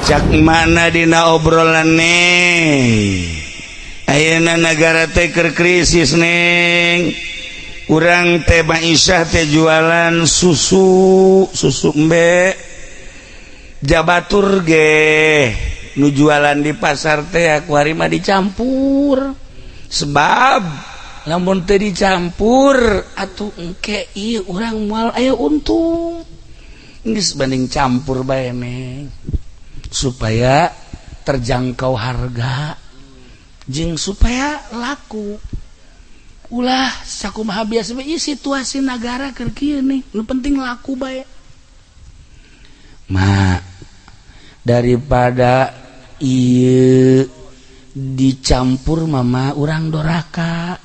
Cak mana dina obrolan neng, ayeuna negara teh keur krisis, neng. Urang teh Aisyah teh jualan susu, susu embe jabatur ge nu jualan di pasar teh kuari mah dicampur, sebab lamun teh dicampur atuh engke ieu urang moal aya untung. Geus banding campur bae, neng, supaya terjangkau harga jeung supaya laku. Ulah sakumaha biasa ieu situasi negara keur kieu nih, nu penting laku bae. Ma, daripada ieu dicampur, mama, urang doraka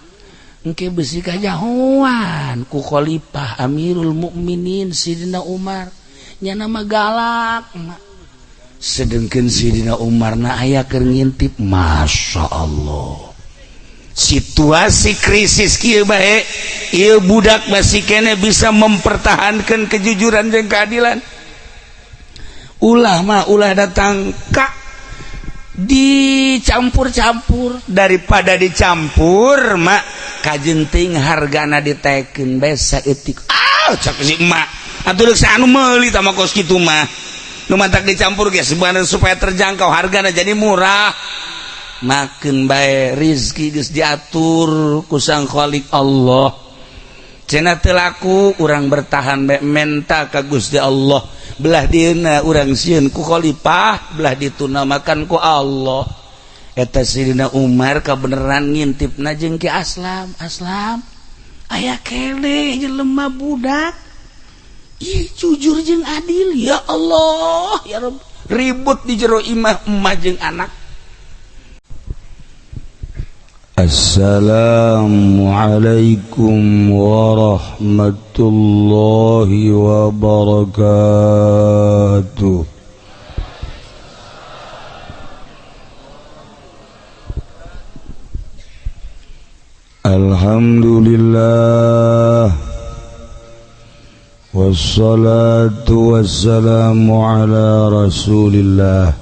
engke besi kajahoan ku khalifah Amirul Mukminin Sidina Umar. Nyana mah galak, mak. Sedengkeun Sidina Umar na aya keur ngintip, Masya Allah, situasi krisis kieu bae ieu budak masih kene bisa mempertahankan kejujuran dan keadilan. Ulah mah, ulah datang kak dicampur-campur. Daripada dicampur, mak, kajenting hargana ditekeun bae saeutik. Ah, cak si emak, atuh deuk anu meuli tah mah kos kitu mah. Nu matak dicampur ge sebenarnya supaya terjangkau hargana, jadi murah. Makeun bae, rizki geus diatur ku Sang Khalik Allah. Cenah teu laku, urang bertahan bae, menta ka Gusti Allah. Belah dieuna urang sieun ku khalifah, belah dituna makan ku Allah. Eta Sidina Umar kabeneran ngintipna jeung Ki Aslam. Aslam, aya keneh jelema budak. Ih, jujur jeung adil. Ya Allah, ya Rabb. Ribut di jero imah emak jeung anak. Assalamualaikum warahmatullahi wabarakatuh. Alhamdulillah, wassalatu wassalamu ala rasulillah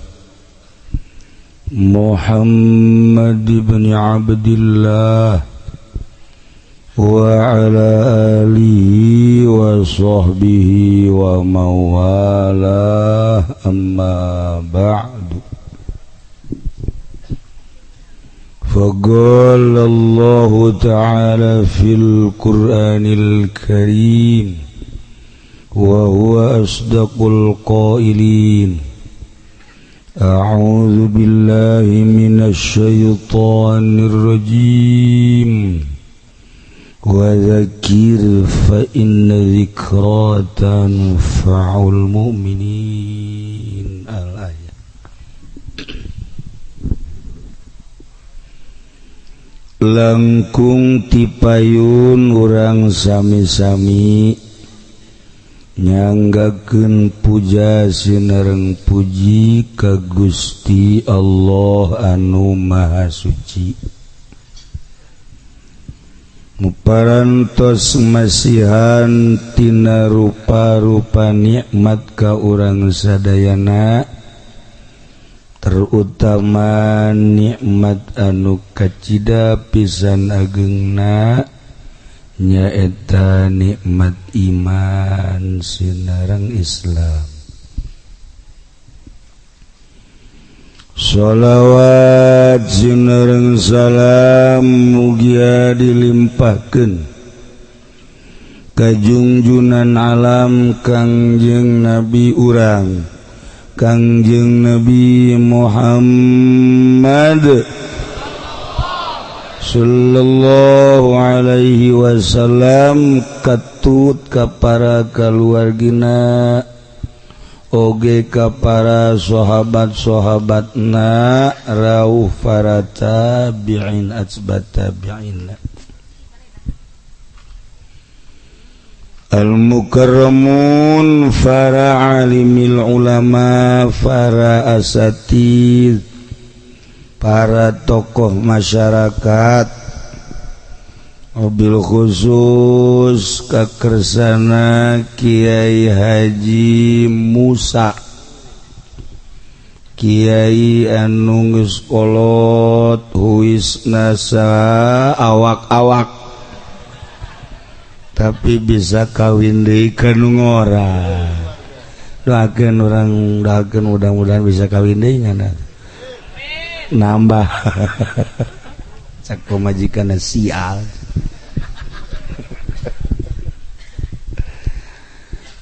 Muhammad ibn Abdillah wa ala alihi wa sahbihi wa mawalah, amma ba'du. Faqala Allah ta'ala fil Qur'anil Karim wa huwa asdaqul qailin. A'udzu billahi minasy syaithanir rajim. Wa dzakir fa inna dzikra tanfa'ul mu'minin. Al-ayat. Langkung tipayun urang sami-sami nyanggakeun puja sinareng puji ka Gusti Allah anu Maha Suci. Muparantos masihan tina rupa-rupa nikmat ka urang sadayana, terutama nikmat anu kacida pisan agengna nyaeta nikmat iman sinareng Islam. Sholawat sinareng salam mugia dilimpahkeun ka junjunan alam Kangjeng Nabi urang, Kangjeng Nabi Muhammad sallallahu alaihi wasallam, katut ka para kaluargina oge ka para sahabat-sahabatna, rauh para tabi'in atsbat tabi'in al-mukarramun, para alimil ulama, para asatid, para tokoh masyarakat, mobil khusus kakersana Kiai Haji Musa, Kiai anu geus kolot huisna awak-awak tapi bisa kawin deui ka nu ngora. Doakeun urang, doakeun mudah-mudahan bisa kawin deui nya, nambah cak pamajikan sial.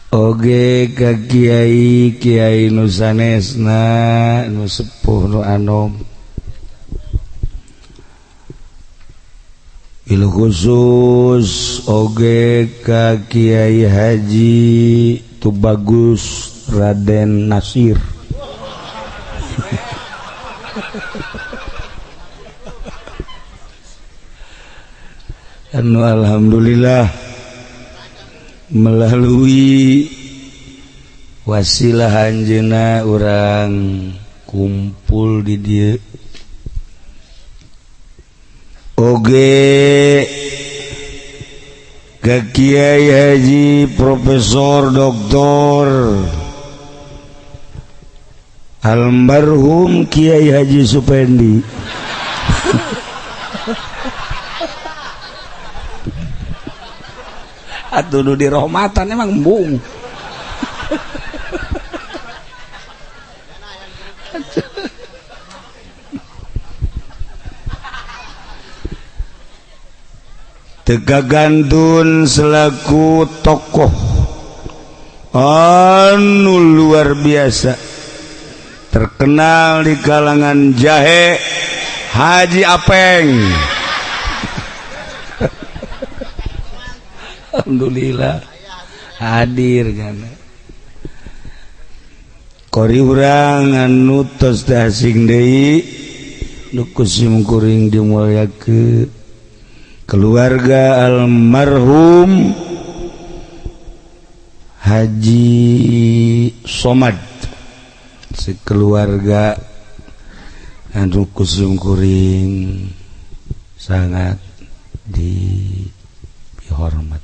Oge ka kiai kiai nu sanesna, nu sepuh, nu anom, bil khusus oge ka Kiai Haji Tubagus Raden Nasir. Anu alhamdulillah melalui wasilah anjeunna urang kumpul di dieu. Oge ka Kiai Haji Profesor Doktor almarhum Kiai Haji Supendi. Atuh nu dirahmatan emang embung. Teka gantun selaku tokoh anu luar biasa terkenal di kalangan jahe, Haji Apeng. Alhamdulillah hadir kan. Kori urang anu tos teu asing deui nu ku sim kuring dimulyakeun keluarga almarhum Haji Somad sekeluarga anu ku sim kuring sangat dihormat.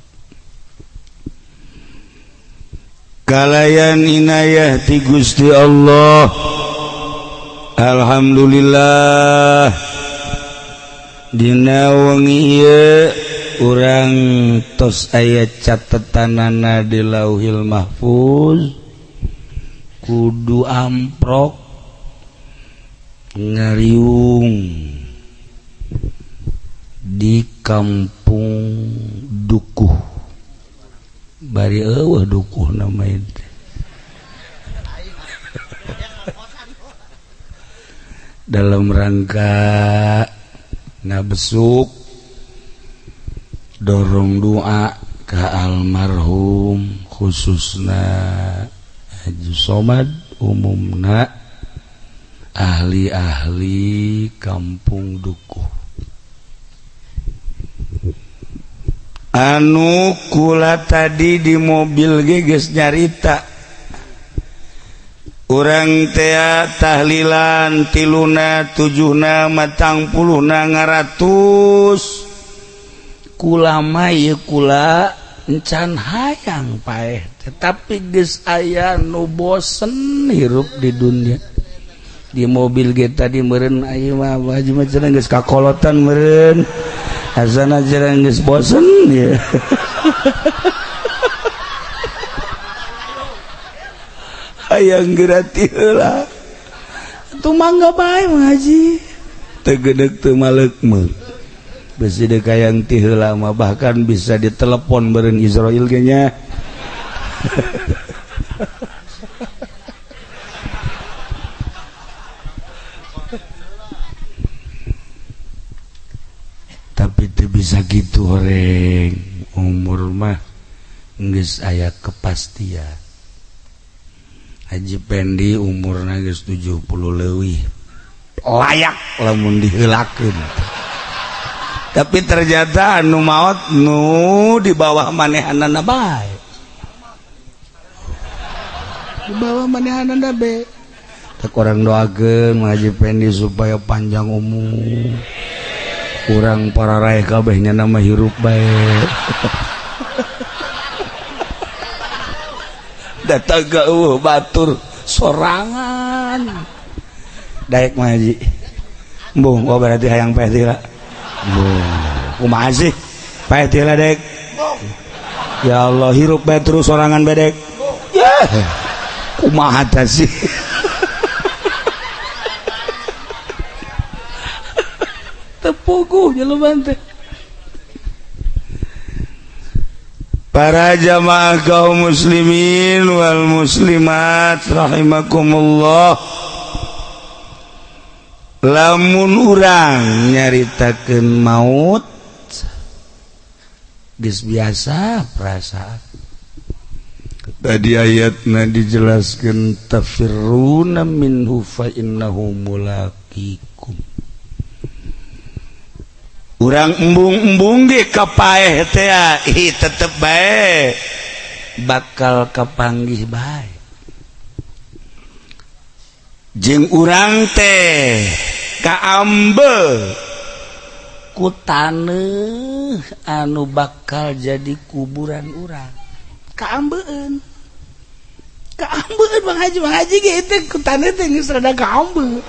Kalayan inayah ti Gusti Allah, alhamdulillah dina wengi ieu urang tos aya catetanana di Lauhil Mahfuz kudu amprok ngariung di kampung Dukuh. Bari eueuh Dukuh nama itu. Dalam rangka ngabesuk dorong doa ke almarhum khususna Haji Somad, umumna ahli-ahli kampung Dukuh anu kula tadi di mobil geus nyarita urang tea tahlilan tiluna tujuhna matang puluhna ngaratus kula mah ieu kula encan hayang paeh, tetapi geus aya nu bosen hirup di dunia. Di mobil ge tadi meureun aya mah haji mah cenah geus kakolotan meureun asana cenah geus bosen ya. Hayang gerati heula atuh mangga bae ngaji teu geudeg teu maleukmeuk besi deuk hayang ti heula mah, bahkan bisa ditelepon beureun Israil ge nya. Tapi teu bisa gitu horeng, umur mah geus aya kepastian. Haji Pendi umurna geus 70 leuwih, layak lamun diheulakeun. Tapi ternyata anu maot nu di bawah manehanana bae. Di bawah manehanana bae. Tak orang doakeun Haji Pendi supaya panjang umur. Kurang para raih kabehnya nama hirup bae. Datang ke batur sorangan. Daek mah haji. Embung, oh berarti hayang paeh teh lah. Embung. Kumaha sih? Paeh teh lah dek. Ya Allah, hirup bae terus sorangan bedek. Ya. Kumaha tah sih? Tepuguh jelema teh. Para jamaah kaum muslimin wal muslimat rahimakumullah. Lamun urang nyaritakeun maut geus biasa perasaan. Tadi ayatna dijelaskeun tafirruna minhu fa innahu mulaqikum. Urang embung-embung ge ka paeh teh ih tetep bae bakal kapanggih bae. Jeung urang teh kaambe ku taneuh anu bakal jadi kuburan urang. Kaambeun. Kaambeun Bang Haji, Bang Haji ge teh ku taneuh teh geus rada kaambe.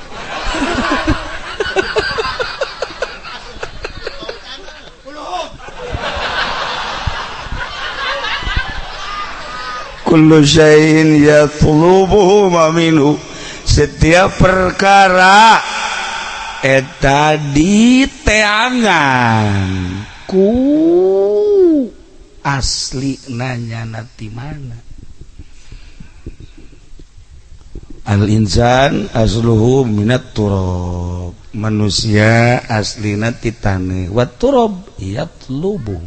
Kullu syai'in yatlubuhu ma minhu. Setiap perkara eta diteangan ku asli nanya ti mana. Al insan asluhu minat turab, manusia aslina ti taneuh, wa turab yatlubu,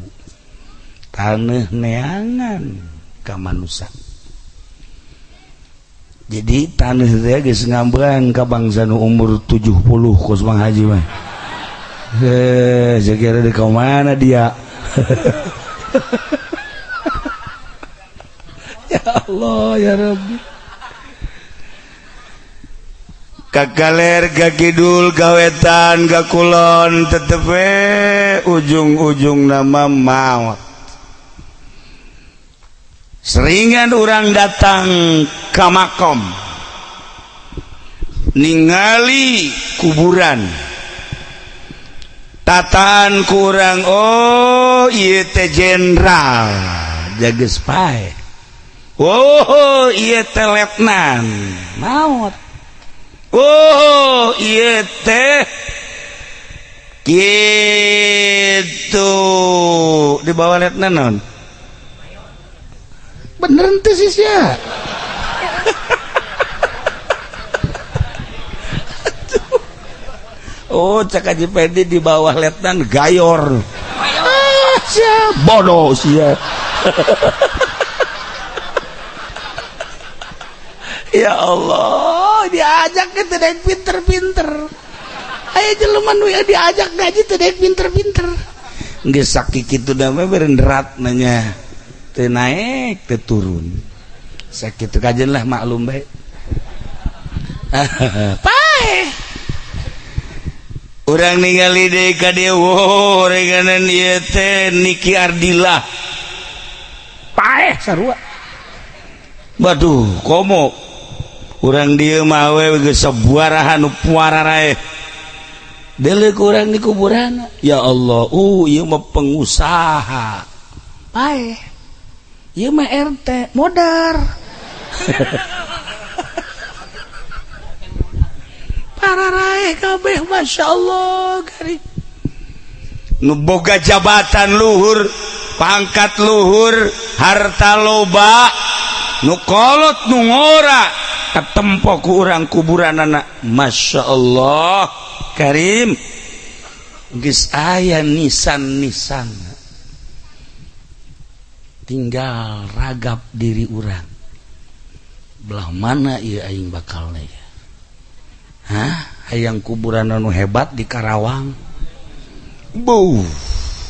taneuh neangan ka manusia. Jadi taneuh teh geus ngambean ka bangsa nu umur 70 kos Bang Haji mah. Heh, kira di mana dia? Ya Allah ya Rabbi. Kakaler ka kidul gawetan ka kulon tetep ujung-ujung nama maut. Seringan orang datang ka makom ningali kuburan, tataan kurang, oh ieu teh jenderal jages pae, oh ieu teh letnan maot, oh ieu teh gitu di bawah letnan non. Bener ente sih sia. Oh cak Haji Pedi di bawah letnan gayor. Ah, sia bodoh sia. Ya Allah, diajak ke teu daek pinter-pinter. Aya jelema nu diajak gaji teu daek pinter-pinter. Geus sakitu da mah beureun derat nanya. Teu naik teu turun. Sakitu kajen lah maklum bae. Paeh. Urang ningali deui ka dieu, wow, reganan ieu teh Niki Ardila. Paeh sarua. Waduh, komo urang dieu mah we geus sabuarahan nu puararae. Deuleu urang di kuburan. Ya Allah, ieu mah pengusaha. Paeh. Ieu mah RT modar. Pararae kabeh Masya Allah gari. Nu boga jabatan luhur, pangkat luhur, harta loba, nu kolot nu ngora katempo ku urang kuburanana. Masya Allah Karim, geus aya nisan-nisan. Tinggal ragap diri urang belah mana ieu aing bakal ya. Hah, hayang kuburan anu hebat di Karawang. Buh,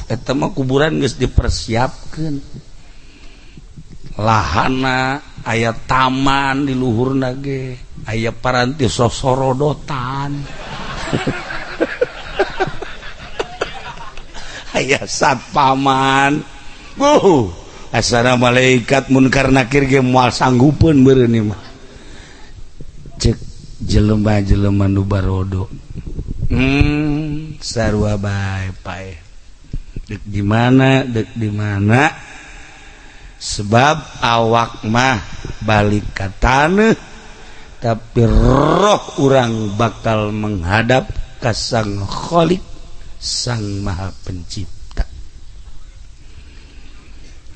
eta mah kuburan geus dipersiapkeun. Lahana aya taman di luhurna ge, aya paranti sosorodotan. Aya satpaman. Buh, asana malaikat munkar nakir ge moal sanggupeun beureun ieu mah. Cek Jelema-jelema nu barodo sarua bae paeh. Dek di mana, dek di mana, sebab awak mah balik ka taneuh, tapi roh urang bakal menghadap ka Sang Khalik, Sang Maha Pencipta.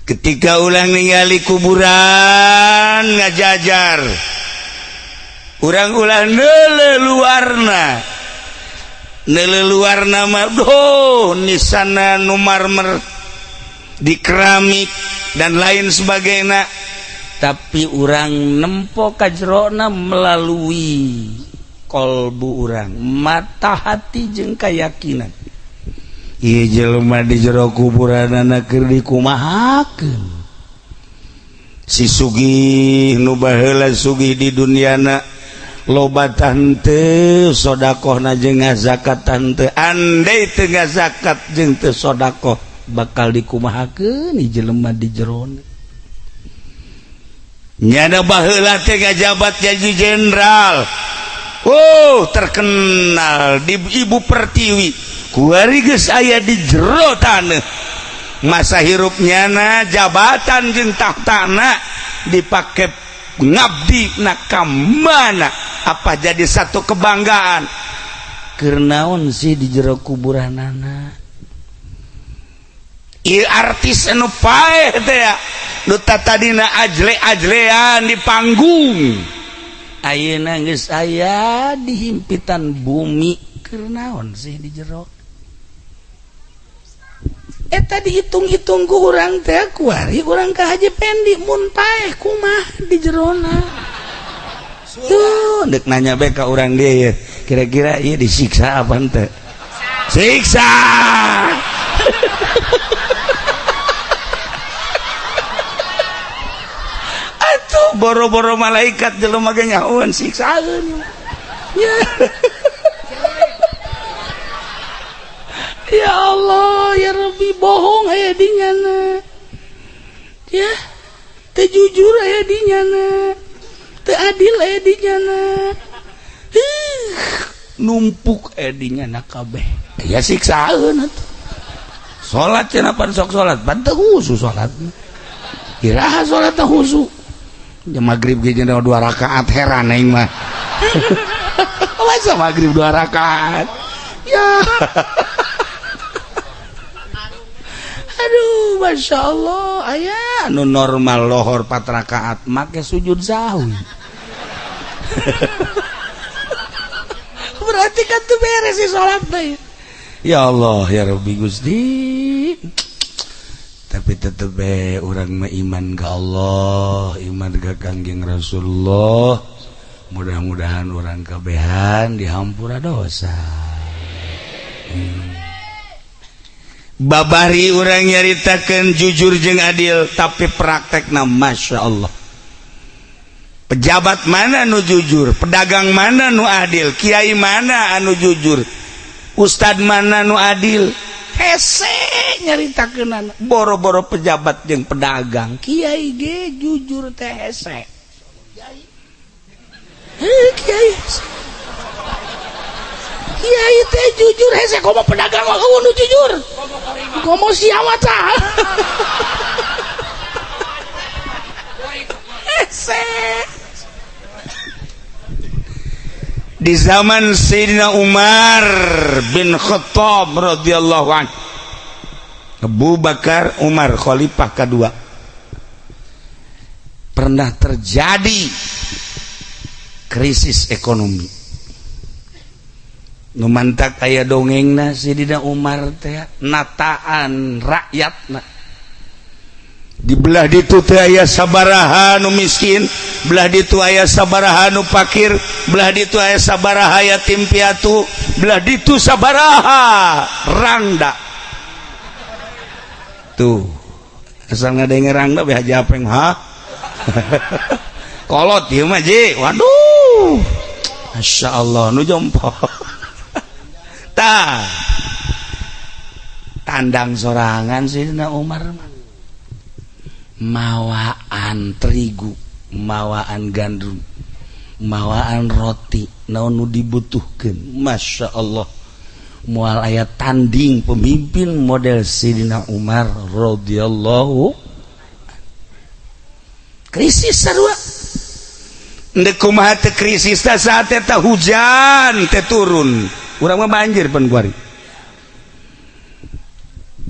Ketika ulang ningali kuburan ngajajar, urang ulah neuleuh luarna, neuleuh luarna mah doh nisana nu marmer di keramik dan lain sebagainya, tapi urang nempo kajerona melalui kolbu urang, mata hati jeung keyakinan. Ieu jelema di jero kuburanana keur dikumahakeun? Si sugih nu baheula sugih di duniana, loba tante sodakohna jeung ngazakat tante, andai teu ngazakat jeung teu sodakoh bakal dikumahakeun ieu jelema di jerona? Nyana baheula teh ngajabat jadi jenderal, oh terkenal di Ibu Pertiwi, kuari geus aya di jero taneuh. Masa hirup nyana jabatan jeung tahtana dipake ngabdi na ka mana? Apa jadi satu kebanggaan? Keur naon sih di jero kuburanana? Ieu artis anu paeh teh ya, nu tadina ajle-ajlean di panggung, ayeuna geus aya di himpitan bumi. Keur naon sih di jero eta? Dihitung-hitung ku urang teh kuari urang ka Haji Pendi, mun paeh kumaha di jerona? Tuh dek nanya bae ka urang dia ya, kira-kira ieu disiksa apa henteu? Siksa. Atuh boro-boro malaikat, jelema ge nyahoan siksaeun ya. Ya Allah ya Rabbi, bohong aya di nyana ya, teu jujur aya di nyana, teu adil aya di nyana, numpuk aya di nyana kabeh ya, siksaeun atuh. Salat cenah pan sok salat, pan teu khusu salat, iraha salat teh khusu? Ya magrib ge cenah 2 rakaat, heran aing mah. Masa magrib 2 rakaat ya? Aduh, masya Allah, aya nu normal lohor 4 rakaat make sujud sahwi. Berarti kan tuh beres sih salat teh. Ya Allah ya Rabbi Gusti. Tapi tetep be urang mah iman ka Allah, iman ka Kangjeng Rasulullah. Mudah-mudahan urang kabehan dihampura dosa. Babari urang nyaritakeun jujur jeung adil, tapi praktekna masya Allah. Pejabat mana nu jujur, pedagang mana nu adil, kiai mana anu jujur, ustad mana nu adil? Hese nyaritakeun. Boro-boro pejabat jeung pedagang, kiai ge jujur teh hese. Hei, kiai hese. Kiai teh jujur hese, komo pedagang mah nu jujur. Komo siapa tah? Hese. Di zaman Sayyidina Umar bin Khattab radhiyallahu anhu, Abu Bakar Umar khalifah kedua, pernah terjadi krisis ekonomi. Nu mantak aya dongengna Sayyidina Umar teh nataan rakyatna. Di belah ditu teh aya sabaraha nu miskin, belah ditu aya sabaraha nu fakir, belah ditu aya sabaraha yatim piatu, belah ditu sabaraha rangda. Tuh asal ngadenge rangda be Haji Apeng ha. Kolot ieu mah ji, waduh, Masya Allah nu jompo. Tah tandang sorangan Sayyidina Umar mah mawaan terigu, mawaan gandum. Mawaan roti naon nu dibutuhkeun. Masya Allah, moal aya tanding pemimpin model Sidina Umar radhiyallahu. Krisis sarua. Ndek kumaha teu krisis teh saat eta hujan teh turun. Urang mah banjir pan kuari.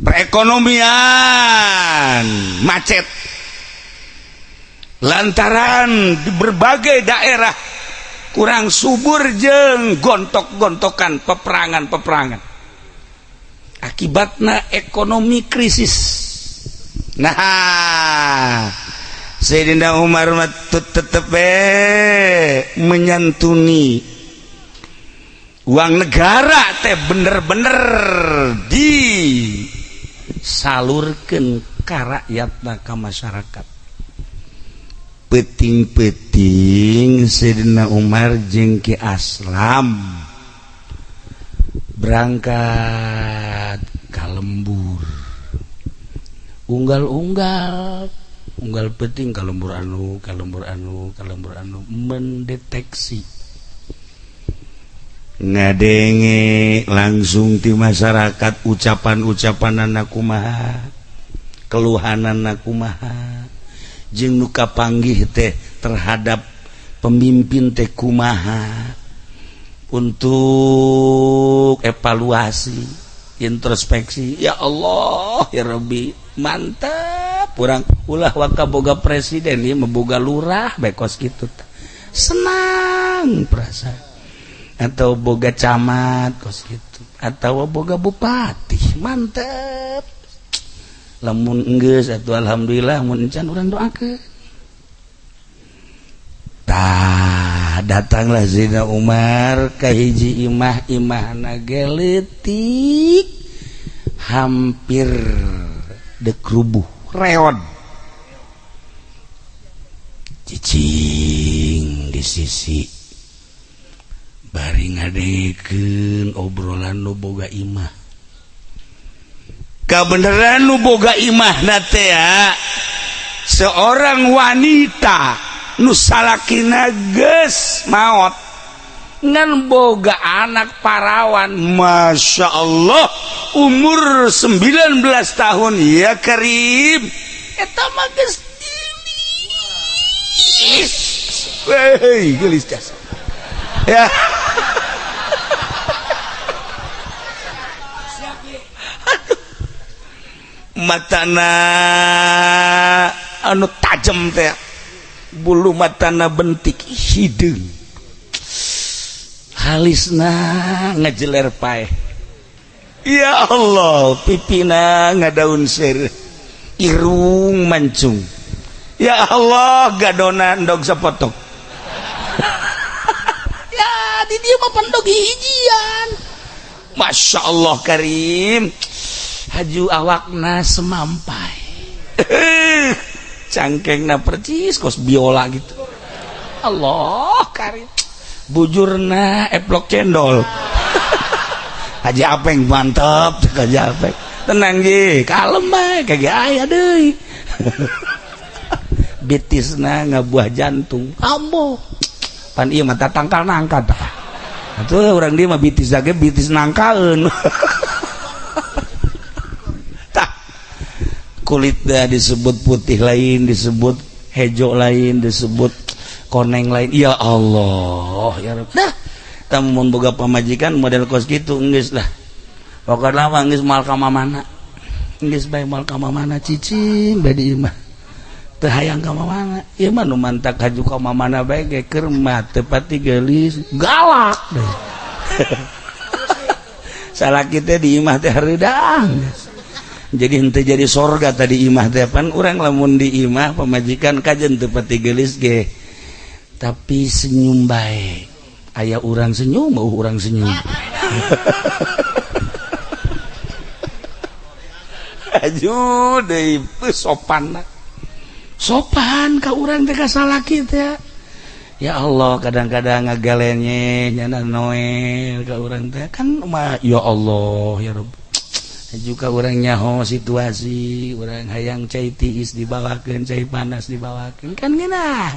Perekonomian macet lantaran di berbagai daerah kurang subur jeng gontok-gontokan, peperangan-peperangan, akibatnya ekonomi krisis. Nah, Sayyidina Umar tetep menyantuni uang negara teh bener-bener disalurkan ka rakyatna, ka masyarakat. Peuting-peuting Sayyidina Umar jeung Ki Aslam berangkat ka lembur, unggal-unggal, unggal peuting ka lembur anu, ka lembur anu, ka lembur anu, mendeteksi, ngadenge langsung di masyarakat ucapan-ucapan anak kumaha, keluhanan kumaha, jeung nu kapanggih teh terhadap pemimpin teh kumaha, untuk evaluasi, introspeksi. Ya Allah, ya Rabbi, mantap urang. Ulah waka boga presiden ya, memboga lurah bae kos kitu senang perasaan, atau boga camat kos gitu, atau boga bupati, mantap. Lamun enggeus atuh alhamdulillah, mun encan urang doakeun. Tah, datanglah Sayyidina Umar ka hiji imah, imahna leutik, hampir dek rubuh, reod. Cicing di sisi bari ngadengekeun obrolan nu boga imah. Kebenaran nu boga imah teh seorang wanita nu salakina geus maot ngan boga anak parawan, Masya Allah, umur 19 tahun. Ya Karim, eta mah geus geulis. Wey, geulis jasa ya. Matana anu tajam teh, bulu matana bentik hideung, halisna ngejeler paeh. Ya Allah, pipina ngadaun seureuh, irung mancung. Ya Allah, gadona endog sapotong. Ya, di dieu mah pendog hijian. Masya Allah Karim, haju awakna semampai, cangkengna percis kos biola gitu. Allah Karim, bujurna eplok cendol. Haji Apeng mantap, Haji Apeng tenang ji, kalem bae, kagak aya deui. Bitisna ngabuah jantung ambo pan ieu mah tangkal nangka tah. Atuh urang dieu mah bitis ge bitis nangkaeun. Kulitnya disebut putih lain, disebut hejo lain, disebut koneng lain. Ya Allah, ya Rabb. Dah, mun boga pamajikan model kos gitu geus lah. Pokokna mah geus moal ka mana. Geus bae moal ka mana, cicing bae di imah. Teu hayang ka mana. Ieu mah nu mantak haju ka mana bae ge keur mah teu pati geulis, galak deh. Salaki teh di imah teh hareudang. Jadi henteu jadi sorga tadi imah teh. Pan urang lamun di imah pamajikan kajen teu pati geulis ge, tapi senyum bae, aya urang senyum, mau urang senyum. Aduh deui sopan sopan ka urang teh ka salaki teh. Ya Allah, kadang-kadang ngagalenye nyana noel ka urang teh kan mah. Ya Allah, ya Rabb, juga orang nyaho situasi orang hayang cai tiis dibawakeun, cai panas dibawakeun, kan ngeunah.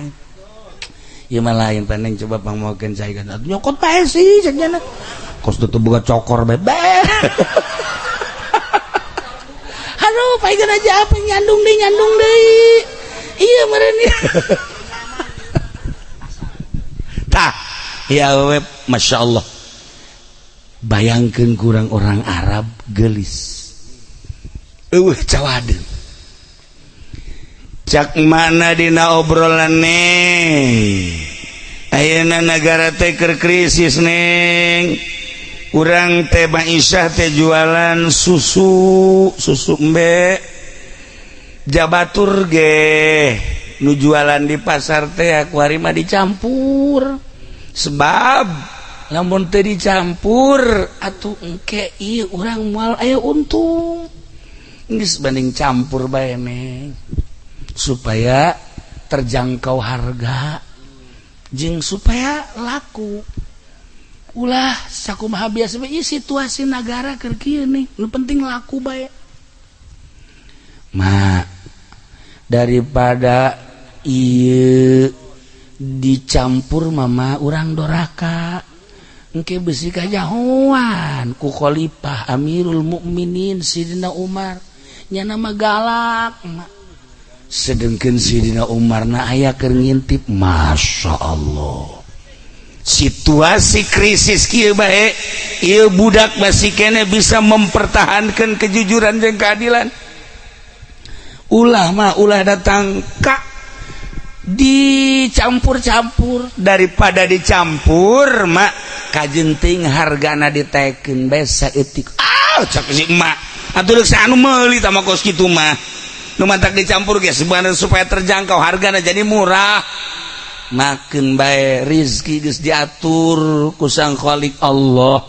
Ieu mah lain paneng, coba pangmaokeun cai kan nyokot bae sih cek nyana. Kos tutup buka cokor bae. Aduh, paegan aja apa nyandung deui, nyandung deui. Iya meureun ieu. Tah, ya web, Masya Allah. Bayangkan kurang orang Arab gelis. Eueuh cawadeun. Cak mana dina obrolan neng. Ayeuna negara teh keur krisis, neng. Urang teh Aisyah teh jualan susu, susu embe. Jabatur ge nu jualan di pasar teh kuari mah dicampur. Sebab lamun teu dicampur atuh engke ieu urang moal aya untung. Geus banding campur bae, neng, supaya terjangkau harga jeung supaya laku. Ulah sakumaha biasa bae, ieu situasi negara keur kieu nih, nu penting laku bae. Ma, daripada ieu dicampur, mama urang doraka engke besi kajahoan ku khalifah Amirul Mukminin Sidina Umar. Nyana mah galak, mak. Sedengkeun Sidina Umar na aya keur ngintip, Masya Allah, situasi krisis kieu bae ieu budak masih kene bisa mempertahankan kejujuran dan keadilan. Ulah mah, ulah datang kak dicampur-campur. Daripada dicampur, mak, kajenting hargana ditekeun bae saeutik. Ah, cak si emak atuh deuk anu meuli tah mah kos kitu mah. Nu mantak dicampur ge sebenarnya supaya terjangkau hargana, jadi murah. Makeun bae, rizki geus diatur ku Sang Khalik Allah.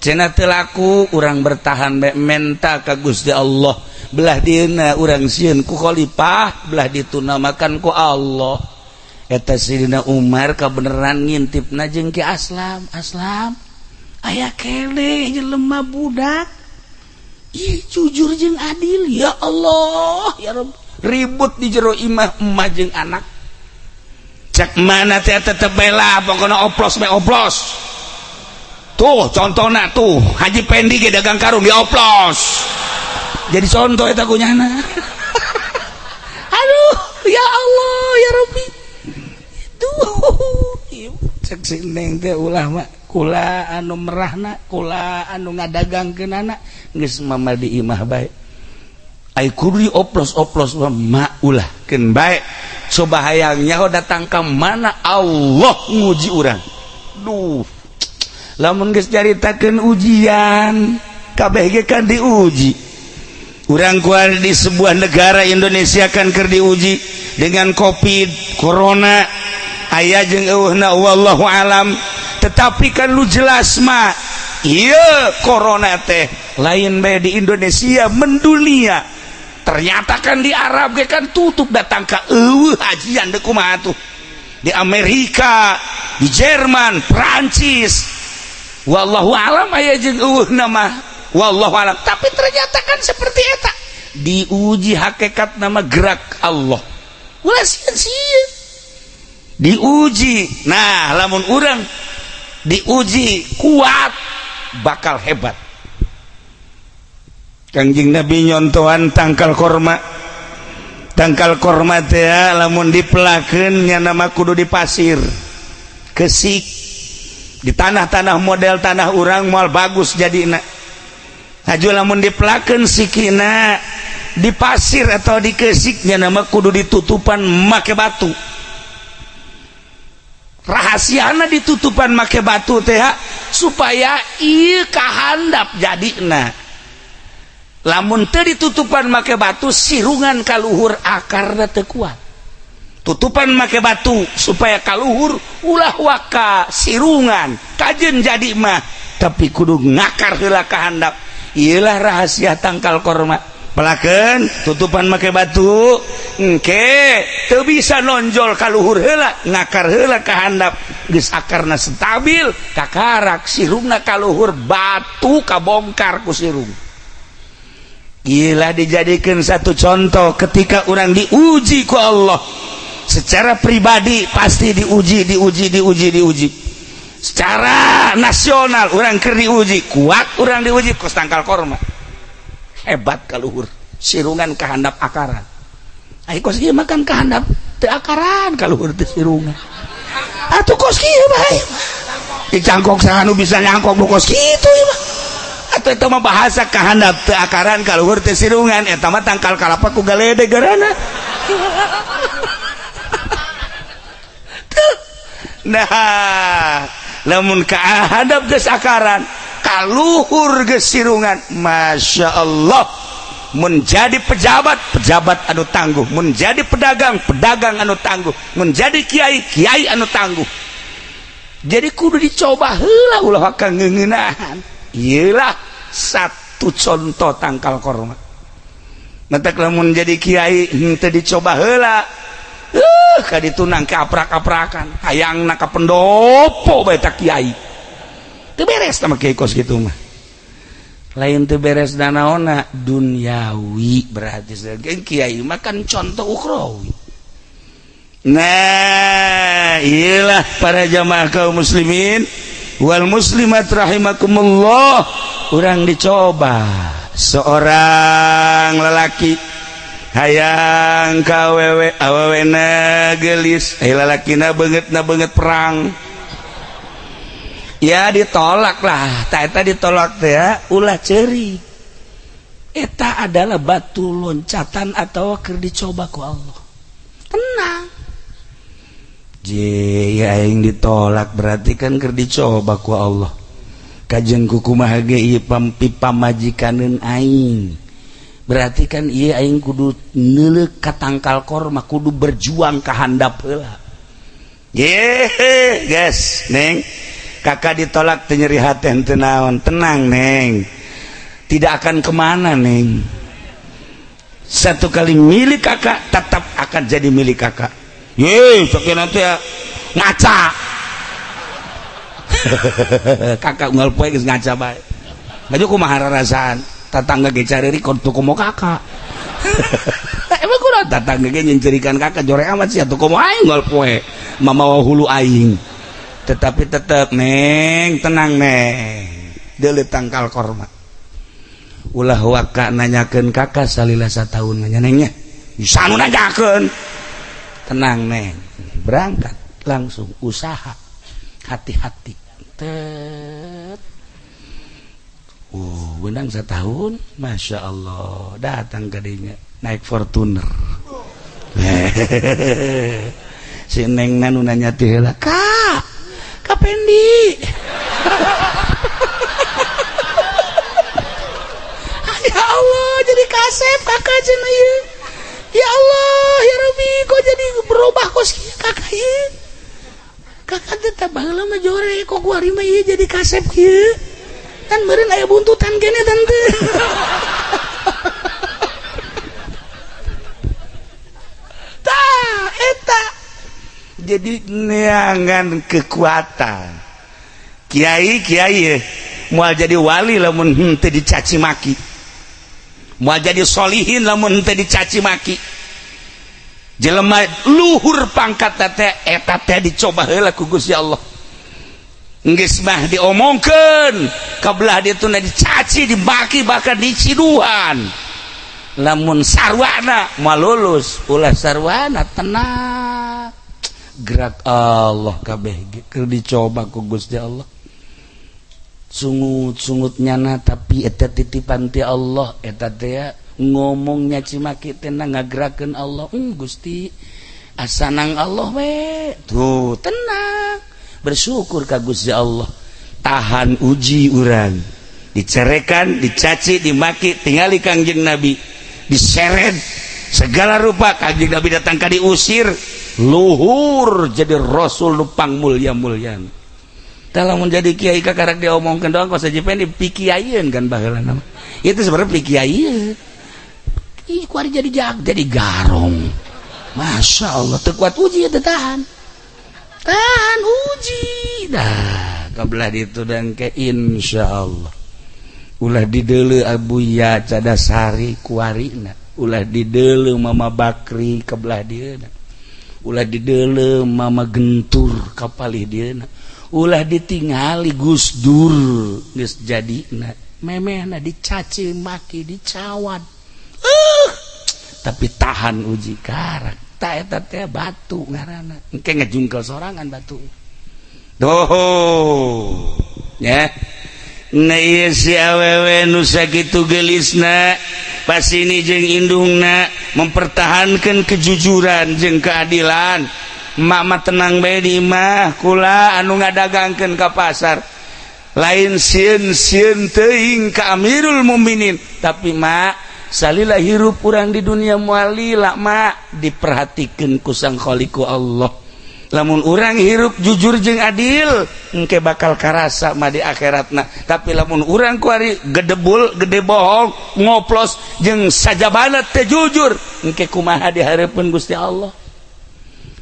Cenah teu laku, urang bertahan bae, menta ka Gusti Allah. Belah dieuna urang sieun ku khalifah, belah dituna makan ku Allah. Eta Sidina Umar kabeneran ngintipna jeung Ki Aslam. Aslam, aya keneh jelema budak. Ih, jujur jeung adil. Ya Allah, ya Rabb. Ribut di jero imah emak jeung anak. Cek mana teh tetep bae lah, pokokna oplos bae, oplos. Tuh contohna tuh Haji Pendi ge dagang karung dioplos. Jadi contoh eta ku nyana. Aduh, ya Allah, ya Rabbi. Tuh, cek si neng teh ulah mah, kula anu merahna, kula anu ngadagangkeunana, geus mama di imah bae. Ai kudu oplos-oplos mah, ma, ulah keun bae. Coba hayang nyaho datang ka mana Allah nguji urang. Duh. Lamun geus caritakeun ujian, kabeh ge kan diuji. Urang kuar di sebuah negara Indonesia kan keur diuji dengan Covid, corona, aya jeung eueuhna wallahu alam. Tetapi kan lu jelas mah ieu corona teh lain bae di Indonesia, mendunia. Ternyata kan di Arab ge kan tutup, datang ka eueuh hajian deuk kumaha tuh. Di Amerika, di Jerman, Prancis. Wallahu alam aya jeung eueuhna mah. Wallahu alam. Tapi ternyata kan seperti eta. Diuji hakikat nama gerak Allah. Ulah sieun-sieun. Diuji. Nah, lamun urang diuji kuat bakal hebat. Kangjeng Nabi nyontohan tangkal korma. Tangkal korma teh lamun dipelakeun nya nama kudu di pasir. Kesik di tanah-tanah model tanah urang moal bagus jadina. Haju lamun dipelakeun sikina di pasir atau di kesiknya nama kudu ditutupan make batu. Rahasiana ditutupan make batu teh supaya ieu kahandap jadina. Lamun teu ditutupan make batu, sirungan kaluhur, akarna teu kuat. Tutupan make batu supaya kaluhur ulah waka sirungan kajen jadi mah, tapi kudu ngakar heula kahandap. Iyalah rahasia tangkal korma. Pelakeun tutupan make batu, engke teu bisa nonjol kaluhur heula, ngakar heula kahandap. Geus akarna stabil, kakarak sirungna kaluhur, batu kabongkar ku sirung. Gila, dijadikan satu contoh ketika orang diuji ku Allah. Secara pribadi pasti diuji, diuji, diuji, diuji. Secara nasional urang keur diuji, kuat urang diuji kos tangkal korma. Hebat kaluhur, sirungan kahandap akaran. Ai kos ieu makan kahandap teu akaran, kaluhur teu sirungan. Atuh kos kieu bae. Dicangkok saha nu bisa nyangkok nu kos kitu ieu mah. Atuh eta mah bahasa kahandap teu akaran, kaluhur teu sirungan, eta mah tangkal kalapa ku galede garana. Nah, lamun kahadap geus akaran, kaluhur geus sirungan, Masya Allah, menjadi pejabat, pejabat anu tangguh, menjadi pedagang, pedagang anu tangguh, menjadi kiai, kiai anu tangguh. Jadi kudu dicoba heula, ulah ka ngeuneunahan. Ieulah satu contoh tangkal korma. Matak lamun jadi kiai henteu dicoba heula, ka ditu nang kaprak-kaprakan, hayangna ka pendopo bae ta kiai. Teu beres sama kiai kos kitu mah. Lain teu beres danaona duniawi, berarti kiai mah kan contoh ukhrawi. Nah, iyalah para jamaah kaum muslimin wal muslimat rahimakumullah, urang dicoba seorang lelaki hayang ka awewe, awewena gelis, eh lalakina beungeutna beungeut perang. Ya ditolak lah, tak eta ditolak teh ya, ulah ceurik. Eta adalah batu loncatan atau keur dicoba ku Allah. Tenang. Je, ya aing ditolak berarti kan keur dicoba ku Allah. Kajeun kumaha ge ieu pamajikaneun aing. Berarti kan ieu aing kudu neuleuk ka tangkal korma, kudu berjuang ka handap heula. Ye, guys, Neng. Kakak ditolak teu nyeri hate teu naon, tenang Neng. Tidak akan kemana Neng. Satu kali milik kakak tetap akan jadi milik kakak. Ye, sok nanti ya ngaca. Kakak unggal poe geus ngaca bae. Baju kumaha rarasaan? Tatangga ge careurik tuh komo kakak. Emang kurang tatangga ge nyencerikan kakak jore amat sih atuh komo aing unggal poe mamawa hulu aing. Tetapi tetep Neng, tenang Neng. Deuleu tangkal korma. Ulah waka nanyakeun kakak salila sataun nya Neng nya. Bisa nu nanyakeun. Tenang Neng. Berangkat langsung usaha. Hati-hati. Tet. Oh, benang setahun, Masya Allah, datang ke dinya naik Fortuner. Si Neng nu nanya teh heula, "Kak, Kak Pendi." Ya Allah, jadi kasep kakak cenah ieu. Ya Allah, ya Rabbi, kok jadi berubah kos kakak ieu? Kakak teh tah baheula mah jore, kok kuari mah ieu jadi kasep kieu? Kan meureun aya buntutan kene tante. Tah, eta. Jadi neangan kekuatan. Kiai kiai moal jadi wali lamun henteu dicaci maki. Moal jadi solihin lamun henteu dicaci maki. Jelema luhur pangkat teh eta teh dicoba heula ku Gusti Allah. Geus mah diomongkeun, kabelah ditu dicaci, dimaki, bahkan diciduhan. Lamun sarwana moal lulus, ulah sarwana, tenang. Gerak Allah kabeh keur dicoba ku Gusti Allah. Sungut-sungut nyana tapi eta titipan ti Allah, eta teh ngomong nyaci maki teh ngagerakeun Allah. Gusti asanang Allah we. Tuh tenang, bersyukur ka Gusti Allah. Tahan uji urang, dicerekan, dicaci, dimaki, tingali Kangjeng Nabi diseret segala rupa. Kangjeng Nabi datang ka diusir, luhur jadi rasul nu pangmulia-mulian. Dalam menjadi kiai kakarak diomongkeun doang kok saja pengen dipikiaieun kan baheula nama. Itu sebenarnya pikiaieun. Ih, kuari jadi jag, jadi garong. Masya Allah, teu kuat uji teu tahan. Tahan uji. Dah, kabelah ditu dan ke insyaallah. Ulah dideuleu Abuya Cadasari kuarina, ulah dideuleu Mama Bakri kebelah dieuna. Ulah didelem mama gentur kapalih dieuna, ulah ditingali Gus Dur geus jadina, memehna dicaci maki, dicawat, tapi tahan uji karak. Ta eta teh batu ngaranna, engke ngejungkel sorangan batu. Doh ya. Nah, ieu si awewe nu sakitu geulisna, pasini jeung indungna mempertahankan kejujuran jeung keadilan. Emak mah tenang bae di imah, kula anu ngadagangkeun ka pasar. Lain sieun-sieun teuing ka Amirul Mukminin, tapi mak, salila hirup urang di dunia moal lila, mak, diperhatikeun ku Sang Khaliqu Allah. Lamun urang hirup jujur jeung adil, engke bakal karasa mah di akhiratna. Tapi lamun urang kuari gedebul gede, bohong, ngoplos jeung sajabana teu jujur, engke kumaha di hareupeun Gusti Allah?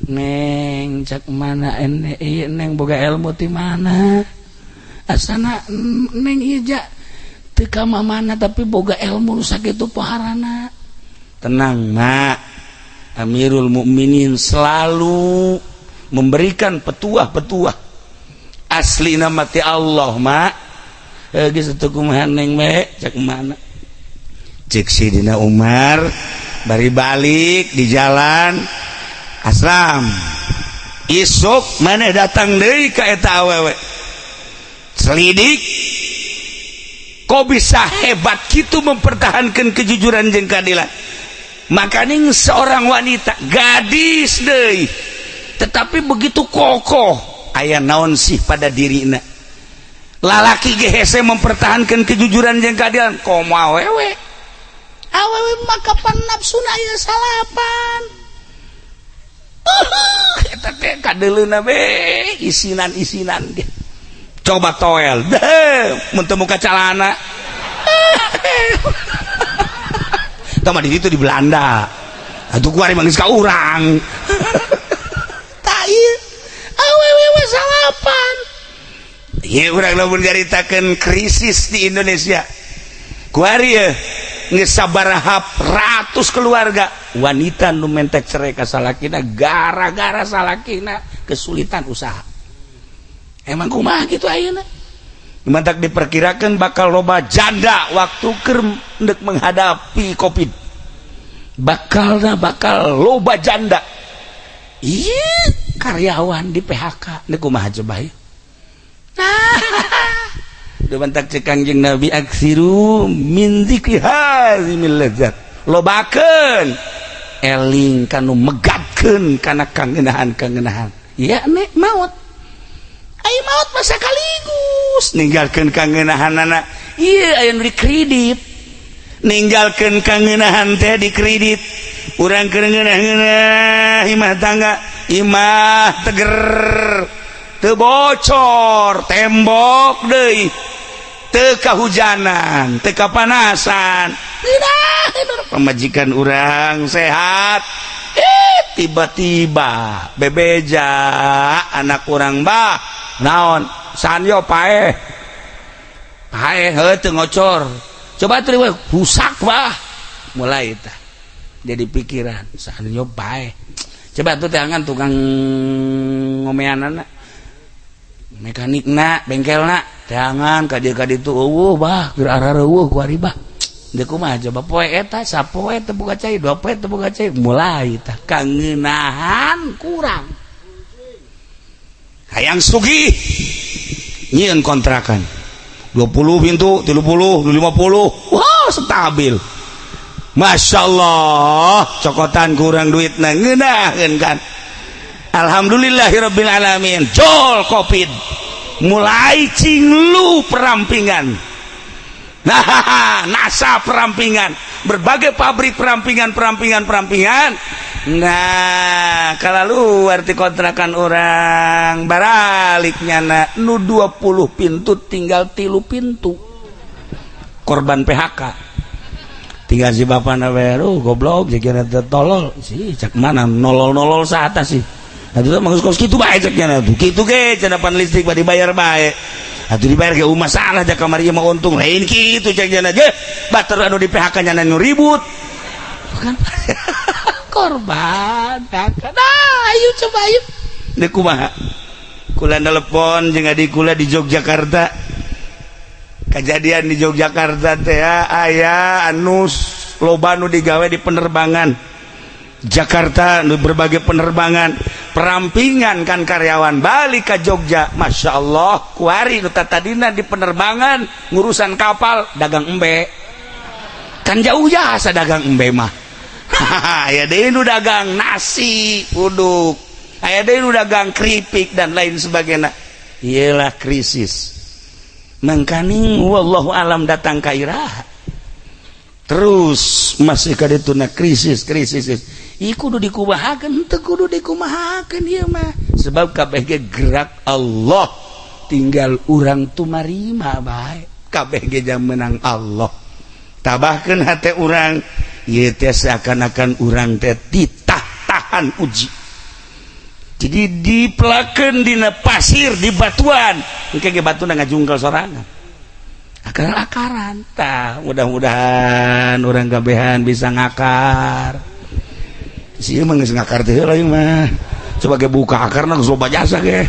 Neng, cak mana ene ieu? Neng boga ilmu ti mana asana? Neng ieu ja teu ka mana, tapi boga ilmu nu sakitu poharana. Tenang, mak, Amirul Mukminin selalu memberikan petuah-petuah asli nama ti Allah. Mak, geus teu kumaha, neng we cak mana? Cek Sidina Umar bari balik di jalan, "Aslam, isuk maneh datang deui ka eta awewe, selidik kok bisa hebat gitu mempertahankan kejujuran jeung keadilan." Makanya seorang wanita, gadis deui, tetapi begitu kokoh, aya naon sih pada dirina? Lalaki ge hese mempertahankan kejujuran jeung keadilan, komo awewe. Awewe maka pan nafsuna aya salapan. Eta teh kadeuleuna be isinan-isinan ge. Coba toel deh, mun teu muka calana. Tah mah di ditu di Belanda. Atuh kuari mah geus ka urang. Tah ieu awewe mah salapan. Ieu urang lamun nyaritakeun krisis di Indonesia. Kuari ye geus sabaraha ratus keluarga wanita nu mentek cerai ka salakina gara-gara salakina kesulitan usaha. Emang kumaha gitu ayeuna? Mantak diperkirakan bakal loba janda waktu keur ndek menghadapi Covid. Bakalna bakal loba janda. Iya, karyawan di PHK. Ndek kumaha coba ya? Nah, mantak cek Kangjeng Nabi, "Aksiru min dzikri hazimil ladzat." Lobakeun eling kanu megatkeun kana kangenahan-kangenahan. Ya nek maut. Ayo maut masa sekaligus ninggalkeun kangenahanana. Iya, aya nu di kredit. Ninggalkeun kangenahan teh di kredit. Urang keur ngeunah-ngeunah imah tangga, imah teger, teu bocor, tembok deui, teu kahujanan, teu kapanasan. Pamajikan urang sehat, eh tiba-tiba bebeja anak urang, "Bah, naon sanyo paeh paeh, heuh teu ngocor, coba teu rusak, bah." Mulai tah jadi pikiran, sanyo paeh, coba tuh tangan tukang ngomeanana, mekanikna, bengkelna, jangan ka dieu ka ditu, "Eueuh, bah, keur arareueuh kuari, bah." Deuk kumaha coba? Poe eta sapoe teu boga cai, dua poe teu boga cai, mulai tah kangenahan kurang. Hayang sugih, nyieun kontrakan 20 pintu, 30, 50, wah, stabil. Masya Allah, cokotan kurang duit ngeunaheun kan. Alhamdulillahirabbil alamin. Jol Covid, mulai cinglu perampingan. Nah, NASA perampingan, berbagai pabrik perampingan, perampingan, perampingan. Nah, kalau luar di kontrakan orang baraliknya na nu 20 pintu tinggal 3 pintu, korban PHK. Tinggal si bapak na goblok, jadi tolol sih, cak mana nolol-nolol saat sih. Nah, itu mah kos kitu bae cek nya tuh. Kitu ge cenah, pan listrik bade dibayar bae. Atuh dibayar ge masalah, jak kamari mah untung lain kitu cek nya ge. Batur anu di PHK nya nu ribut. Kan. Korban. Nah, ayo coba, ayo. Dek kumaha? Kula telepon jeung adik kula di Yogyakarta. Kejadian di Yogyakarta teh aya anu loba nu digawe di penerbangan Jakarta, nu berbagai penerbangan perampingan kan karyawan balik ke Jogja. Masya Allah, kuari nu tadina di penerbangan ngurusan kapal dagang embe, kan jauh jasa dagang embe mah. Aya deui nu dagang nasi uduk, aya deui nu dagang keripik dan lain sebagainya. Iyalah, krisis mangkaning wallahu alam datang ka iraha, terus masih kadituna krisis krisis. Ieu kudu dikumahakeun teu, kudu dikumahakeun ieu mah, sebab kabeh ge gerak Allah, tinggal urang tumarima bae. Kabeh ge jam menang Allah. Tabahkeun hate urang ieu teh, seakan-akan urang teh ditah-tahan uji, jadi dipelakeun dina pasir di batuan, engke ge batuna ngajungkel sorangan, akar-akaran. Tah, mudah-mudahan urang kabehan bisa ngakar sih. Mah geus ngakar teh heula mah, coba ge buka akarna geus loba jasa ge.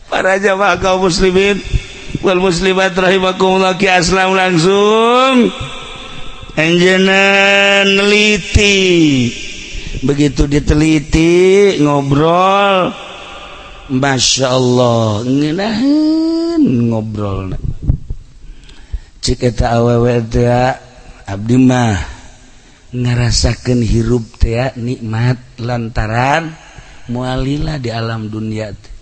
Para jamaah kaum muslimin wal muslimat rahimakumullah, Ki Aslam langsung anjeunna neliti. Begitu diteliti, ngobrol, Masya Allah, ngeunaheun ngobrol. Cek eta awewe teh, abdi mah ngarasakeun hirup teh nikmat lantaran mualila di alam dunia teh,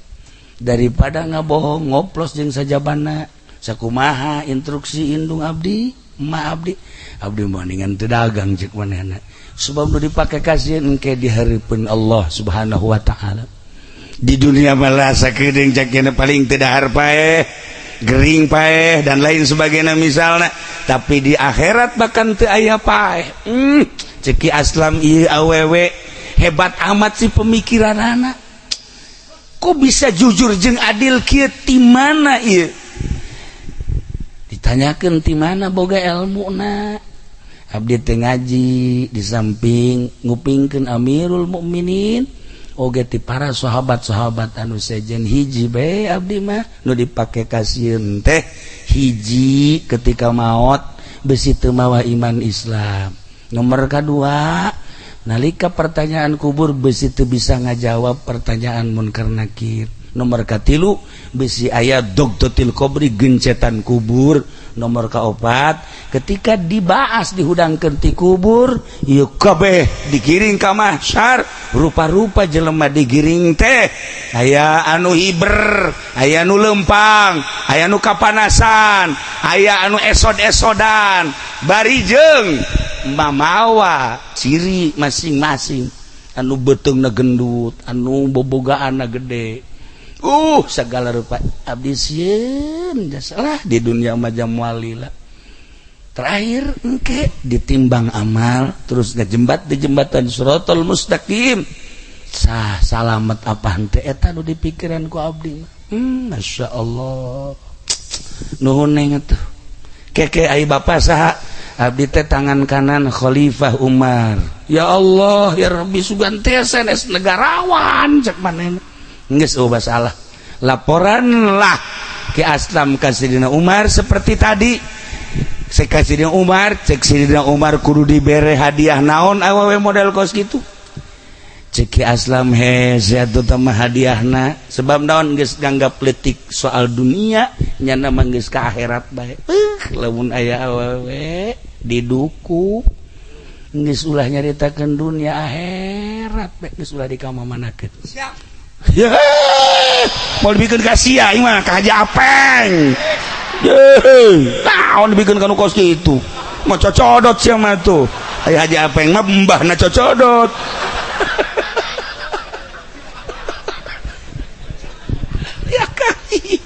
daripada ngabohong ngoplos jeung sajabana. Sakumaha instruksi indung abdi, ma abdi, abdi mendingan teu dagang, cek manehna, sebab nu dipake kasieun engke di hareupeun Allah Subhanahu wa taala. Di dunia malah sakedeung cek paling teu dahar paeh, gering paeh dan lain sebagainya misalnya, tapi di akhirat bahkan teu aya paeh. Cek Ki Aslam, ieu awewe hebat amat sih pemikiran anak, kok bisa jujur jeung adil kieu, ti mana ieu? Ditanyakeun, ti mana boga ilmu na? Abdi teh ngaji di samping ngupingkeun Amirul Mukminin oge ti para sahabat-sahabat anu sejen. Hiji bae abdi mah nu dipake kasieun teh, hiji, ketika maot besi teu mawa iman Islam. Nomor kedua, nalika pertanyaan kubur besi teu bisa ngajawab pertanyaan munkar nakir. Nomor katilu, besi aya dogtotil kobri, gencetan kubur. Nomor kaopat, ketika dibahas dihudangkeun ti kubur ieu kabeh digiring ka mahsyar, rupa-rupa jelema digiring teh, aya anu hiber, aya anu lempang, aya anu kapanasan, aya anu esod-esodan, bari jeung mamawa ciri masing-masing, anu beuteungna gendut, anu bobogaanna gede, segala rupa. Abdi sieun lah di dunia macam walila. Terakhir engke ditimbang amal, terus ngejembat di jembatan Siratal Mustaqim, sah salamet apa henteu, eta nu dipikiran ku abdi. Masya Allah, nuhun neng atuh. Keke ai bapak saha? Abdi teh tangan kanan Khalifah Umar. Ya Allah ya Rabbi, sugan teh sanes negarawan, cek manehna. Geus ubah salah, laporan lah Ki Aslam ka Sidina Umar seperti tadi. Cek ka Sidina Umar, cek Sidina Umar, kudu dibere hadiah naon awewe model kos gitu? Cek Ki Aslam, hese atuh mah hadiahna, sebab naon, geus nganggap letik soal dunia, nyana mah geus ka akhirat bae. Lamun aya awewe diduku, geus ulah nyaritakeun dunia, akhirat bae, geus ulah dikamamanakeun. Siap. Ya, mau dibikin kasih ya mah ka Haji Apeng. Ye, naon dibikin kanu kos kitu? Mau cocodot sia mah tuh. Aya Haji Apeng mah mbahna cocodot. Ya kali.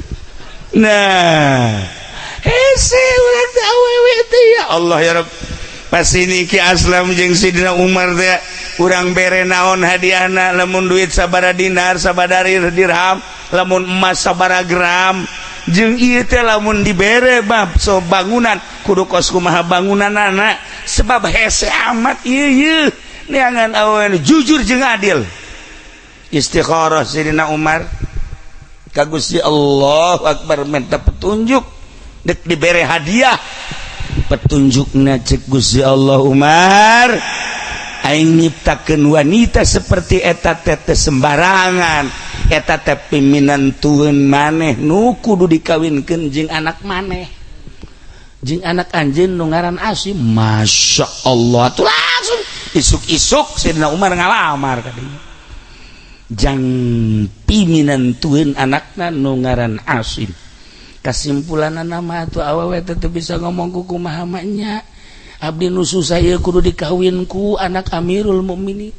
Nah, hese urang teh awewe teh, ya Allah ya Rabb. Pas ini Ki Aslam jeung Sidina Umar teh, urang bere naon hadiahna? Lamun duit sabara dinar, sabara dirham, lamun emas sabara gram. Jeung ieu teh lamun dibere bab so bangunan kudu kos kumaha bangunanana sebab hese amat ieu ieu neangan awewe jujur jeung adil. Istikharah Sayyidina Umar ka Gusti Allahu Akbar minta petunjuk dek dibere hadiah petunjukna cek Gusti Allah, Umar, aing nyiptakeun wanita seperti eta teh teu sembarangan, eta teh piminantueun maneh nu kudu dikawinkeun jeung anak maneh, jeung anak anjeun nu ngaran Asim. Masya Allah, tuh langsung isuk-isuk Sayyidina Umar ngalamar ka dinya jang piminantueun anakna nu ngaran Asim. Kesimpulan nama tuh awewe teh teu bisa ngomong ku kumaha mah nya, abdi nu susah ieu kudu dikawin ku anak Amirul Mukminin.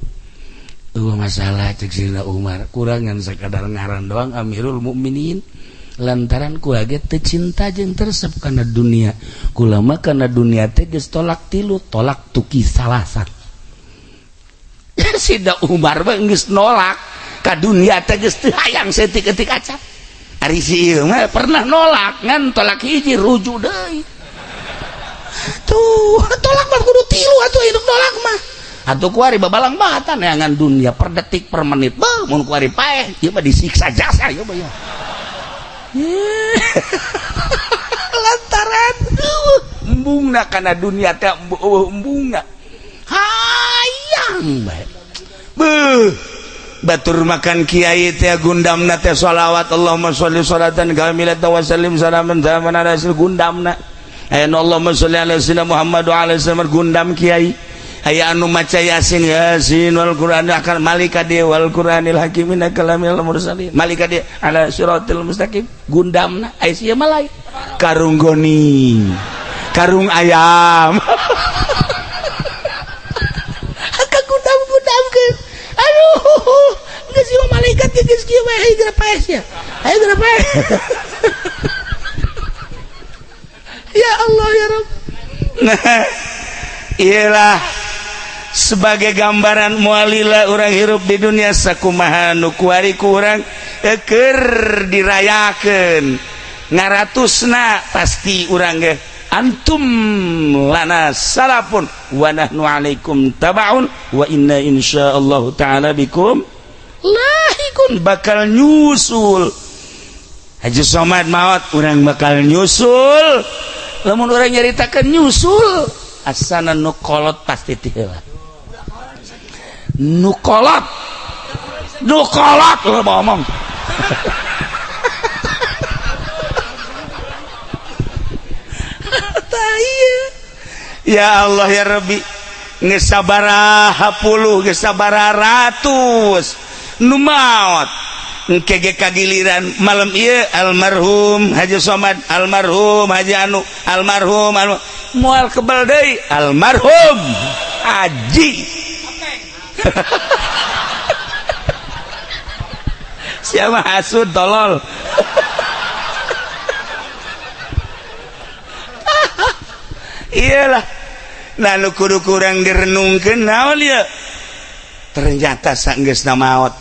Eueuh masalah cek Sayyidina Umar, kurangan sakadar ngaran doang Amirul Mukminin, lantaran kula ge teu cinta jeung teu resep kana dunia. Kula mah kana dunia teh geus tolak tilu, tolak tuki salasan. Sayyidina Umar mah geus nolak ka dunia teh, geus teu hayang saeutik-eutik acan. Ari si ieu mah pernah nolak ngan tolak hiji rujuk deui. Tuh tolak mah kudu tilu atuh, hidup nolak mah atuh kuari babalang batan neangan dunia per detik per menit. Beuh, mun kuari paeh ieu mah disiksa jasa ieu mah ya. Lantaran eueuh embungna kana dunia teh, eueuh embungna hayang bae. Beuh, batur makan kiai teh gundamna teh sholawat, Allahumma sholli sholatan kamilatan wa sallim salaman zaman ala hasil gundamna. Aya nu Allahumma sholli ala sayyidina Muhammad wa ala sallam gundam kiai. Aya anu maca Yasin, Yasin wal Qur'an akan malika dia wal Qur'anil hakim innaka laminal mursalin malika dia ala siratil mustaqim gundamna. Aya sia mah lain, karung goni, karung ayam gundam-gundamkeun. Aduh, geus ieu malaikat ge geus kieu bae, hayu geura paeh sia, hayu geura paeh. Ya Allah ya Rabb. Nah, iyalah sebagai gambaran mualila orang hirup di dunia sakumaha nu kuari ku urang keur dirayakeun ngaratusna, pasti urang ge antum lana salafun wa nahnu alaikum tabaun wa inna insyaallah taala bikum lahikun, bakal nyusul. Haji Somad maot, urang bakal nyusul. Lamun urang nyaritakeun nyusul asana nu kolot pasti ti heula nu kolot, nu kolot lo ngomong. Ya Allah ya Rabbi, geus sabaraha puluh, geus sabaraha ratus nu maot, engke ge kagiliran malam ieu almarhum Haji Somad, almarhum Haji Anu, almarhum anu moal kebal deui almarhum Haji. Siapa hasud tolol. Iyalah, lalu kudu kurang direnungkeun naon ieu, ternyata sanggeusna maot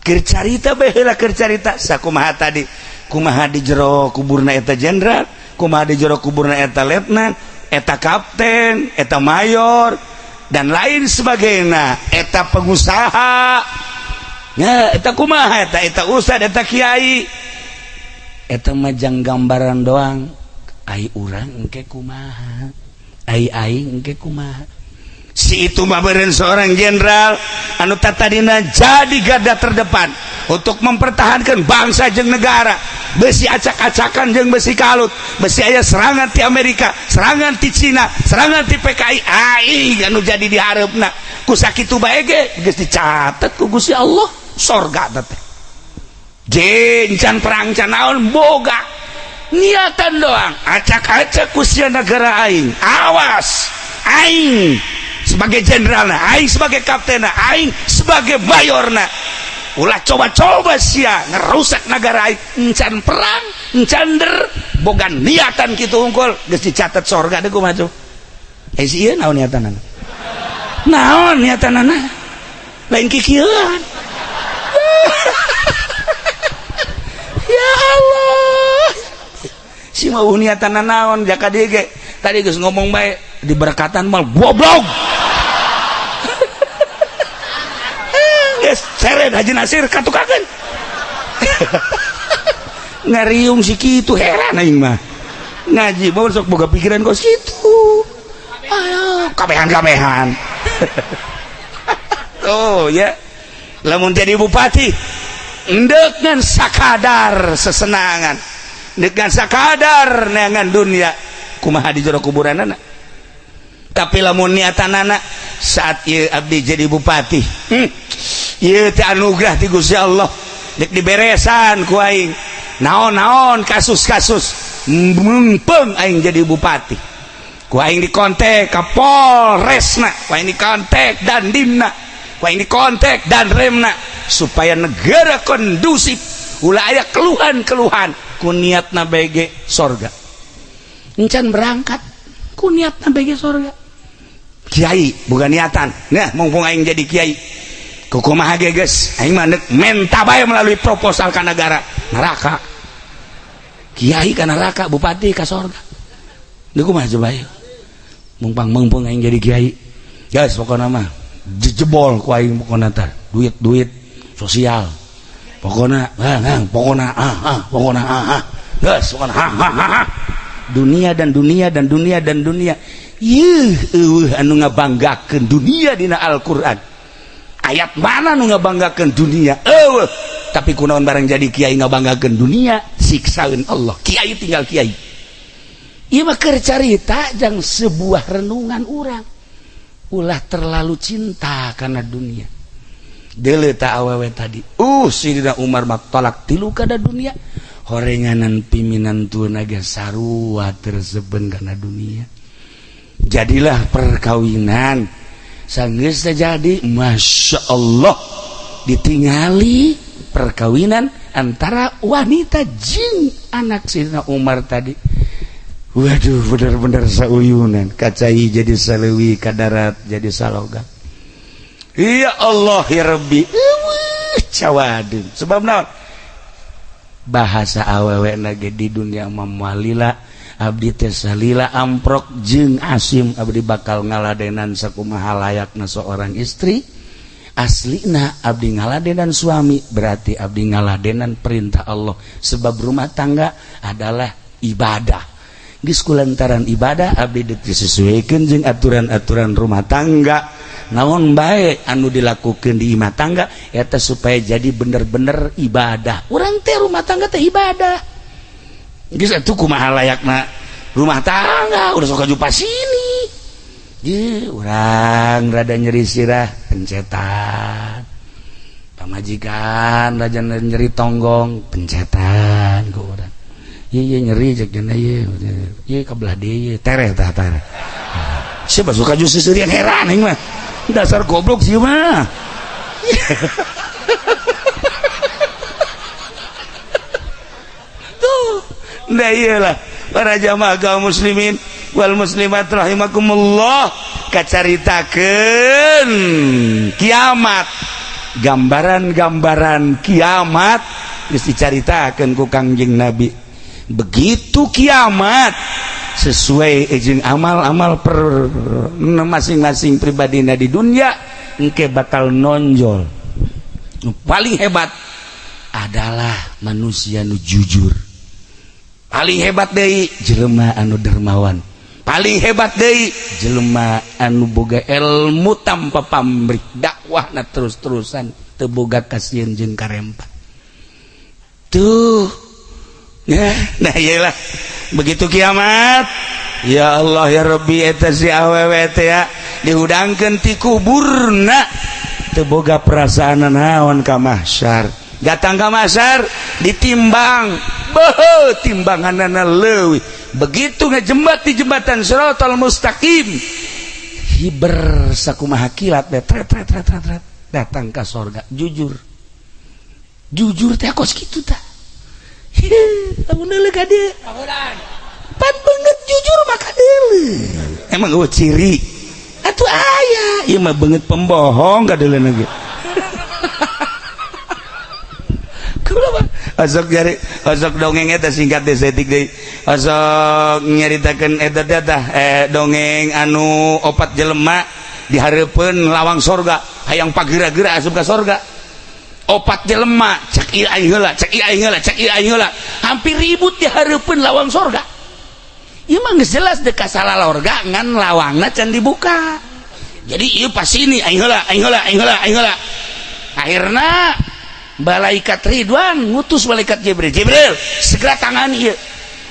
keur carita bae heula, keur carita sakumaha tadi, kumaha di jero kuburna eta jenderal, kumaha di jero kuburna eta letnan, eta kapten, eta mayor dan lain sebagainya, eta pengusaha ya, eta kumaha eta, eta ustad, eta kiai, eta mah jang gambaran doang. Ai urang engke kumaha, ai aing engke kumaha. Si itu mah beureun seorang jenderal anu tatadina jadi garda terdepan untuk mempertahankan bangsa jeung negara, besi acak-acakan jeung besi kalut, besi aya serangan ti Amerika, serangan ti Cina, serangan ti PKI, aing anu jadi di hareupna. Ku sakitu bae ge geus dicatet ku Gusti Allah sorga teh. Jencan perang can naon boga niatan doang, acak-acak ku sia negara aing, awas aing sebagai jenderalna, aing sebagai kaptenna, aing sebagai mayorna, ulah coba-coba sia ngerusak negara aing. Encan perang encan der boga niatan kitu unggul geus dicatat sorga deh kumaha. Eh, si ieu naon niatanana, naon niatanana lain kikieuan. Ya Allah. Ngaji mah niatan naon jaka dieu ge. Tadi geus ngomong bae diberkatan mal goblok. Geus seret Haji Nasir katukakeun. Ngariung si kitu heran aing mah. Ngaji mah sok boga pikiran kos kitu. Ayo kabehan-kabehan. Oh ya. Lamun jadi bupati dengan sakadar sesenangan, dengan sakadar neangan dunia, kumaha di jero kuburanana. Tapi lamun niatanana saat ieu abdi jadi bupati, ieu teh anugerah ti Gusti Allah, dek diberesan ku aing. Naon-naon kasus-kasus mengpeng aing jadi bupati. Ku aing dikontek ka Polresna, ku aing dikontek Dandimna, ku aing dikontek Danremna supaya negara kondusif, ulah aya keluhan-keluhan. Ku niatna bege sorga. Encan berangkat ku niatna bege sorga. Kiai bukan niatan. Nah, mumpung aing jadi kiai, kumaha ge geus aing mah menta bae melalui proposal ka negara neraka. Kiai ka neraka, bupati ka sorga. Deuk kumaha coba ieu? Mumpang-mumpung aing jadi kiai. Guys, pokona mah jejebol ku aing pokona tah duit-duit sosial. Pokona pokona pokona geus pokona ha. Dunia dan dunia dan dunia dan dunia. Yeuh eueuh anu ngabanggakeun dunia dina Al-Qur'an. Ayat mana nu ngabanggakeun dunia? Eueuh. Tapi kunaon barang jadi kiai ngabanggakeun dunia, siksaeun Allah. Kiai tinggal kiai. Ieu mah keur carita jang sebuah renungan urang. Ulah terlalu cinta karena dunia. Deuleu ta awewe tadi. Sidina Umar mah talak tilu kana dunia. Horenganan piminan tueuna ge sarua terseben kana dunia. Jadilah perkawinan. Sanggeus terjadi, Masya Allah, ditingali perkawinan antara wanita jeung anak Sidina Umar tadi. Waduh, bener-bener sauyunan, kacai jadi salewi, kadarat jadi saloga. Ya Allah ya Rabbi, eueuh cawadeun. Sebab naon? Bahasa awewe na ge di dunia mamalila abdi teh salila amprok jeung Asim, abdi bakal ngaladenan sakumaha layakna seorang istri. Aslina abdi ngaladenan suami, berarti abdi ngaladenan perintah Allah. Sebab rumah tangga adalah ibadah. Geus kulantaran ibadah abdi disesuaikan jeung aturan-aturan rumah tangga. Naon bae anu dilakukan di imah tangga eta supaya jadi bener-bener ibadah. Urang teh rumah tangga teh ibadah. Geus atuh kumaha layakna rumah tangga udah sok ka sini. Ye, urang rada nyeri sirah pencetan. Pamajikan rada nyeri tonggong pencetan ku urang. Ye ye nyeri cek cenah ye. Ye kabelah deui ye tereh tah tereh. Siapa suka jus seuseurian heran aing mah. Dasar goblok sih mah. Tuh, nah iyalah para jamaah kaum muslimin wal muslimat rahimakumullah, kacaritakeun kiamat, gambaran-gambaran kiamat geus dicaritakeun ku Kangjeng Nabi. Begitu kiamat sesuai jeung amal-amal per masing-masing pribadina di dunia, engke bakal nonjol. Nu paling hebat adalah manusia nu jujur. Paling hebat deui jelema anu dermawan. Paling hebat deui jelema anu boga ilmu tanpa pamrih, dakwahna terus-terusan teu boga kasieun jeung karempat. Tuh. Ya, nah iyalah begitu kiamat. Ya Allah ya Rabbi, eta si awewe teh ya dihudangkeun ti kuburna teu boga perasaan naon ka mahsyar. Datang ka mahsyar ditimbang, beuh timbanganana leuwih. Begitu ngejembat di jembatan Shiratal Mustaqim, hiber sakumaha kilat teh tret tret tret tret datang ka sorga. Jujur. Jujur teh kos kitu tah. Lamun deuleu ka dieu. Pan beungeut jujur maka deuleu. Emang eueuh ciri. Atuh aya, ieu mah beungeut pembohong ka deuleu ge. Kula mah osok jari osok dongeng eta singkat deh saeutik deui. Osok nyaritakeun eta teh tah dongeng anu opat jelema dihareupeun lawang sorga hayang pageura-geura asup ka sorga. Opat jelema cek ieu aing heula, cek ieu aing heula, cek ieu aing heula, hampir ribut dihareupeun lawang sorga. Ieu mah geus jelas deuk ka salalorga ngan lawangna can dibuka. Jadi ieu pas ini aing heula, aing heula, aing heula, aing heula. Akhirna malaikat Ridwan ngutus malaikat Jibril. Jibril, segera tangani ieu.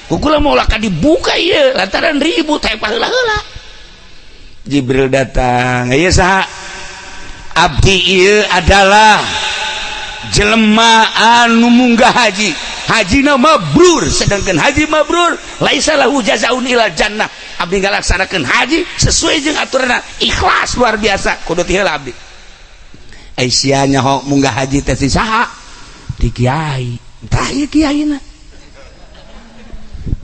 Kukula mau laka dibuka ieu lantaran ribut hayang paheula-heula. Jibril datang, ieu saha? Abdi ieu adalah jelema anu munggah haji. Hajina mabrur, sedangkan haji mabrur laisa lahu jazaun ila jannah. Abdi ngalaksanakeun haji sesuai jeung aturanna, ikhlas luar biasa, kudu ti heula abdi. Ai sia nyaho munggah haji teh si saha? Ti kiai. Tah ieu kiaina.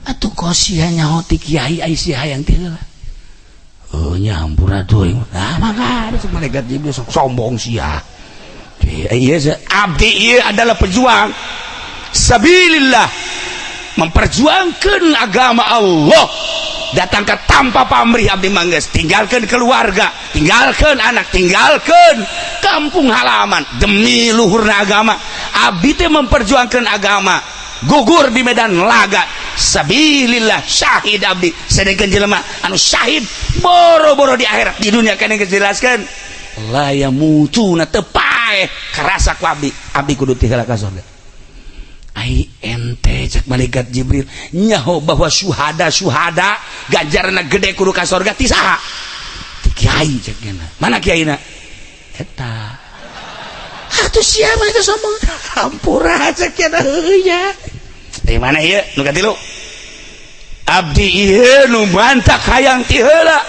Atuh kos sia nyaho ti kiai ai sia hayang ti heula. Oh nya hampura tuh. Ah maka ada malaikat Jibril sok sombong sia. Iya, abdi ieu adalah pejuang sabilillah, memperjuangkan agama Allah, datang ke tanpa pamrih abdi mangges, tinggalkan keluarga, tinggalkan anak, tinggalkan kampung halaman demi luhurna agama. Abdi teh memperjuangkan agama, gugur di medan laga sabilillah, syahid abdi. Sedangkan jelema anu syahid boro-boro di akhirat, di dunia kan yang dijelaskan la yamutuna, teu paeh karasa ku abdi. Abdi kudu ti heula ka surga. Ai ente, cek malaikat Jibril, nyaho bahwa syuhada syuhada ganjaranna gede kudu ka surga ti saha? Ti kiai cek nya. Mana kiaina eta? Atuh siapa itu sombong? Hampura cek nya heuh nya. Di mana ieu nu katilu? Abdi ieu nu mantak hayang ti heula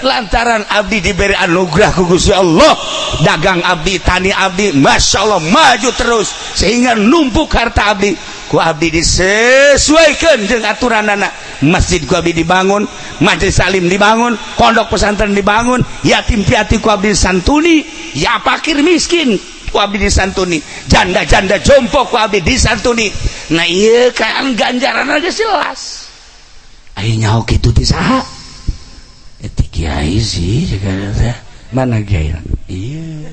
lantaran abdi diberi anugerah ku Gusti Allah, dagang abdi, tani abdi, masya Allah maju terus sehingga numpuk harta abdi, ku abdi disesuaikan dengan aturan anak. Masjid ku abdi dibangun, majelis salim dibangun, pondok pesantren dibangun, yatim piatu ku abdi disantuni, ya fakir miskin ku abdi disantuni, janda-janda jompo ku abdi disantuni. Nah iya kan ganjaran aja jelas. Ayo nyaho kitu ti saha? Ti kiai sih. Mana kiai? Iya,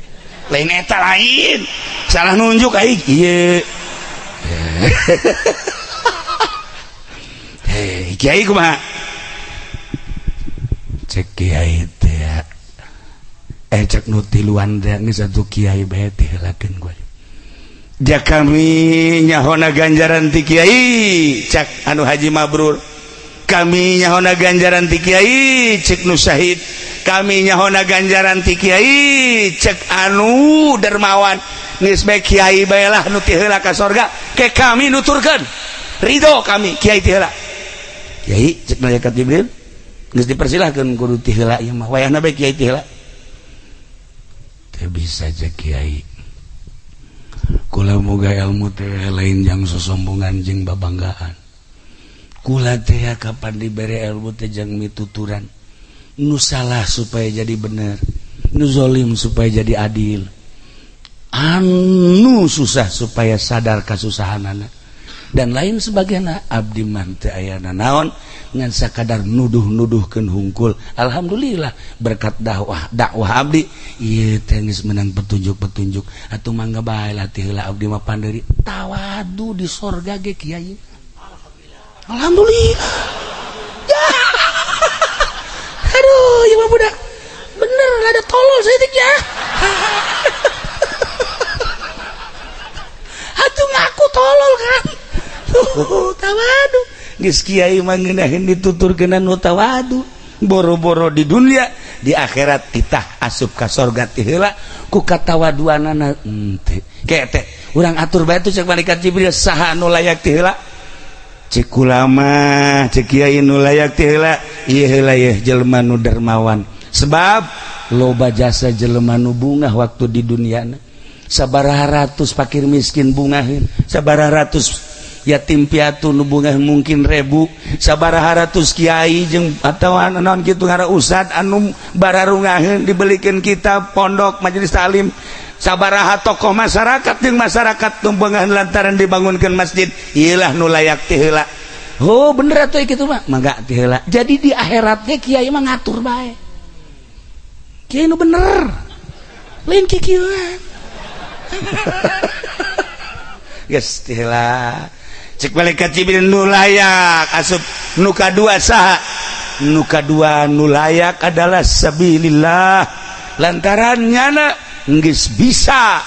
lain eta, lain, salah nunjuk aing iya. Hei kiai, kumaha cek kiai teh? Cek nu tiluan teh geus atuh kiai bae tiheulakeun gua. Ja kami nyahona ganjaran ti kiai, cek anu haji mabrur. Kami nyahona ganjaran ti kiai, cek nu syahid. Kami nyahona ganjaran ti kiai, cek anu dermawan. Geus bae kiai bae lah nu ti heula ka sorga ke, kami nuturkeun ridho kami kiai ti heula. Kiai, cek malaikat Jibril, geus dipersilahkeun kudu ti heula ieu mah, wayahna bae kiai ti heula. Teu bisa cek kiai, kula moga ilmu teh lain jang sosombongan jeung babanggaan. Kula teh kapan diberi ilmu teh jang mituturan nu salah supaya jadi bener, nu zolim supaya jadi adil, anu susah supaya sadar kasusahanana dan lain sebagainya. Abdi mah teu aya naon ngan sakadar nuduh-nuduhkeun hungkul. Alhamdulillah berkat dakwah dakwah abdi ieu teh geus menang petunjuk-petunjuk. Atuh mangga bae lah ti heula, abdi mah panderi tawadu di sorga ge kiai. Alhamdulillah ya. Aduh ya mah budak bener ada tolol saeutik ya. Atuh ngaku tolol kan. Tawadu geus kiai mah ngeunaheun dituturkeun nu tawadu, boro-boro di dunia, di akhirat titah asup ka sorga ti heula ku katawaduanana. Henteu ke teh urang atur bae tuh. Cek malaikat Jibril, saha nu layak ti heula? Cek ulama, cek kiai, nu layak ti heula ieu heula yeuh jelema nu dermawan, sebab loba jasa jelema nu bungah waktu di dunia, sabaraha ratus fakir miskin bungahin, sabaraha ratus yatim piatu nu bungah, mungkin ribu, sabaraha ratus kiai jeung atau naon kitu ngara ustad anu bararungaheun dibelikeun kitab, pondok, majelis taklim. Sabaraha tokoh masyarakat jeung masyarakat tumpengan lantaran dibangunkan masjid. Iyalah nu layak ti heula. Oh, bener atuh kitu mah, mangga ti heula. Jadi di akhiratnya kiai mah ngatur bae. Kiai nu bener, lain kikieuan. Geus ti heula. Cek malaikat Jibril, nu layak asup nu kadua saha? Nu kadua nu layak adalah sabilillah, lantaran nyana geus bisa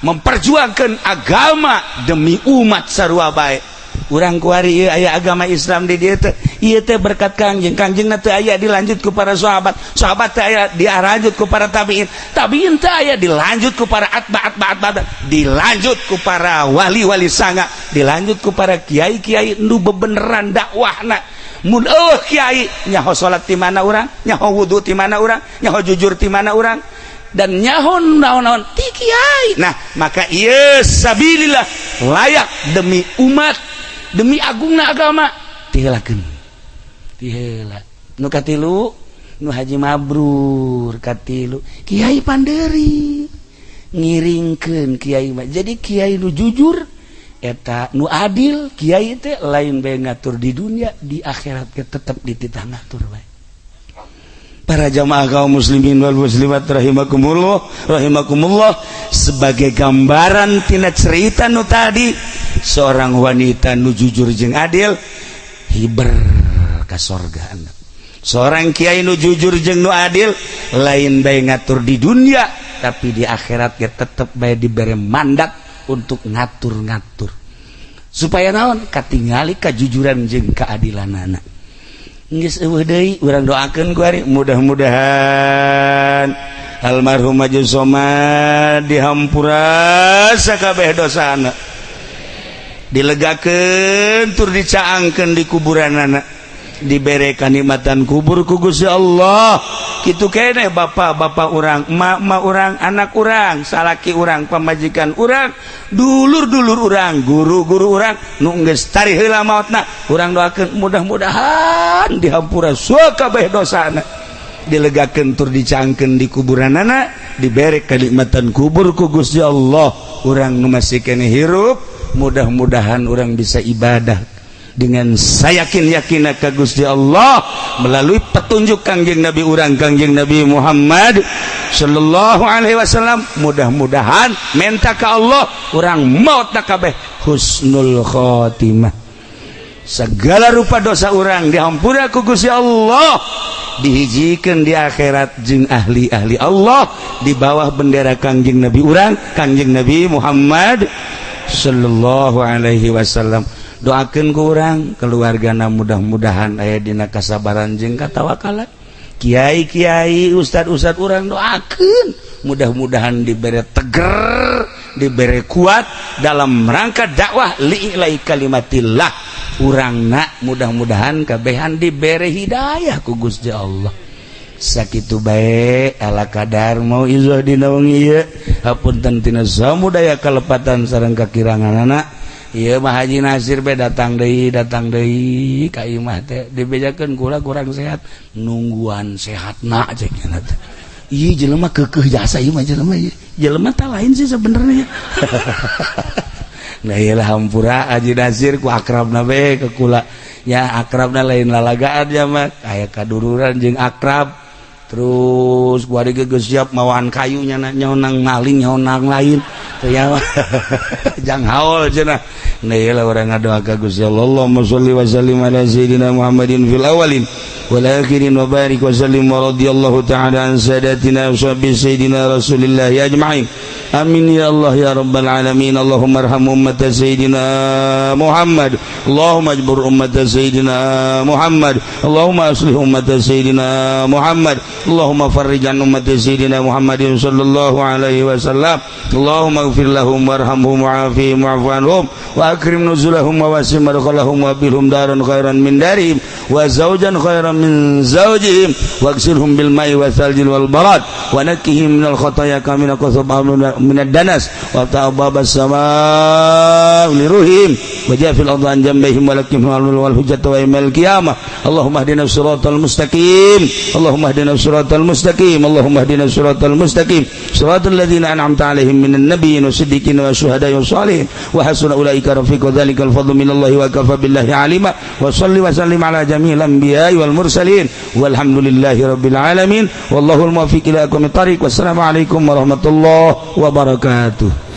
memperjuangkan agama demi umat sarua bae. Urang kuari ieu aya agama Islam di dieu teh, ieu teh berkat Kangjeng. Kangjengna teu aya, dilanjut ku para sahabat. Sahabat teu aya, dilanjut ku para tabiin. Tabiin teu aya, dilanjut ku para atba atba atba, dilanjut ku para wali-wali sanga, dilanjut ku para kiai-kiai nu bebeneran dakwahna. Mun euweuh kiai, nyaho salat ti mana urang? Nyaho wudu ti mana urang? Nyaho jujur ti mana urang? Dan nyaho naon-naon ti kiai. Nah, maka ieu sabilillah layak demi umat, demi agungna agama, tiheulakeun, tiheula. Nu katilu, nu haji mabrur katilu, kiai panderi ngiringkeun. Kiai mah jadi kiai nu jujur eta, nu adil. Kiai teh lain bae ngatur di dunia, di akhirat ge tetep dititah ngatur bae. Para jamaah kaum muslimin wal muslimat rahimakumullah, rahimakumullah, sebagai gambaran tina cerita nu tadi, seorang wanita nu jujur jeung adil hiber ka sorga. Seorang kiai nu jujur jeung nu adil lain bae ngatur di dunia, tapi di akhirat ge tetep bae dibere mandat untuk ngatur-ngatur, supaya naon? Katingali kajujuran jeung keadilan anak. Geus euweuh deui. Urang doakeun ku ari, mudah-mudahan almarhum Haji Somad dihampura sakabeh dosana, dilegakeun tur dicaangkeun di kuburanana, dibere kanikmatan kubur ku Gusti Allah. Kitu keneh bapak-bapak urang, emak-emak urang, anak urang, salaki urang, pamajikan urang, dulur-dulur urang, guru-guru urang nu geus tarih heula maotna, urang doakeun mudah-mudahan dihampura sakabeh dosana, dilegakeun tur dicangkeun di kuburanana, dibere kenikmatan kubur ku Gusti Allah. Urang nu masih keneh hirup, mudah-mudahan urang bisa ibadah dengan sayakin-yakin ka Gusti Allah melalui petunjuk Kangjeng Nabi urang, Kangjeng Nabi Muhammad sallallahu alaihi wasallam. Mudah-mudahan menta ka Allah, urang maut kabeh husnul khotimah, segala rupa dosa urang dihampura ku Gusti Allah, dihijikeun di akhirat jeung ahli-ahli Allah di bawah bendera Kangjeng Nabi urang, Kangjeng Nabi Muhammad sallallahu alaihi wasallam. Doakeun ku urang keluargana, mudah-mudahan aya dina kasabaran jeung katawakalan. Kiai-kiai, ustad-ustad urang doakeun mudah-mudahan dibere teger, dibere kuat dalam rangka dakwah li'ilai kalimatillah. Urang nak mudah-mudahan kabehan dibere hidayah ku Gusti Allah. Sakitu bae ala kadar mauizah dina wengi ieu. Hapunten tina samudaya kalepatan sareng kakiranganana. Ieu mah Haji Nasir be datang deui, datang deui ka imah teh dibejakeun kula kurang sehat, nungguan sehatna cek nya teh. Ieu jelema keukeuh jasa, ieu mah jelema, ieu jelema tah lain sih sebenarnya. Nah, iyalah, hampura Haji Nasir, ku akrabna be ke kula ya. Akrabna lain lalagaan ya mah, aya kadururan jeung akrab. Terus gua geus siap mawaan kayunya, nyonang maling, nyonang lain teu ya, jang haul cenah. Nah, iyalah, urang ngadoa ka Gusti Allah. Allahumma sholli wa sallim ala sayyidina Muhammadin fil awwalin wal akhirin wa barik wa sallim wa radhiyallahu ta'ala an sadatina wa sayyidina Rasulillah ajma'in. Amin ya Allah ya rabbal alamin. Allahumma arham ummat sayyidina Muhammad. Allahumma ajbur ummat sayyidina Muhammad. Allahumma aslih ummat sayyidina Muhammad. Allahumma farrij an ummat sayyidina Muhammadin sallallahu alaihi wasallam. Allahumma ighfir lahum warhamhum wa'afihim wa'fu anhum wa akrim nuzulahum wa wasi' madkhalahum wa bilhum daran khairan min darihim wa zawjan khairan min zawjihim wagsilhum bil ma'i wa thaljil wal barad wa nakkihim minal khataya kama min danas wa ta'bab as-sama. Li ruhim wa jafil ardu an jambihim wa lakim wal hujjata wa yawmal qiyamah. Allahumma hdina siratal mustaqim. Allahumma hdina siratal mustaqim. Allahumma hdina siratal mustaqim, siratal ladzina an'amta alaihim minan nabiyyin wasiddiqin wasyuhada'i wassalihin wa hasuna ulaika rafiqa. Dzalikal fadlu minallahi wa kafa billahi alima. Wa salli wa sallim ala jami'il anbiya'i wal mursalin, walhamdulillahi rabbil alamin, wallahul muwaffiq ila aqwamit thariq. Wassalamu alaikum warahmatullahi wabarakatuh.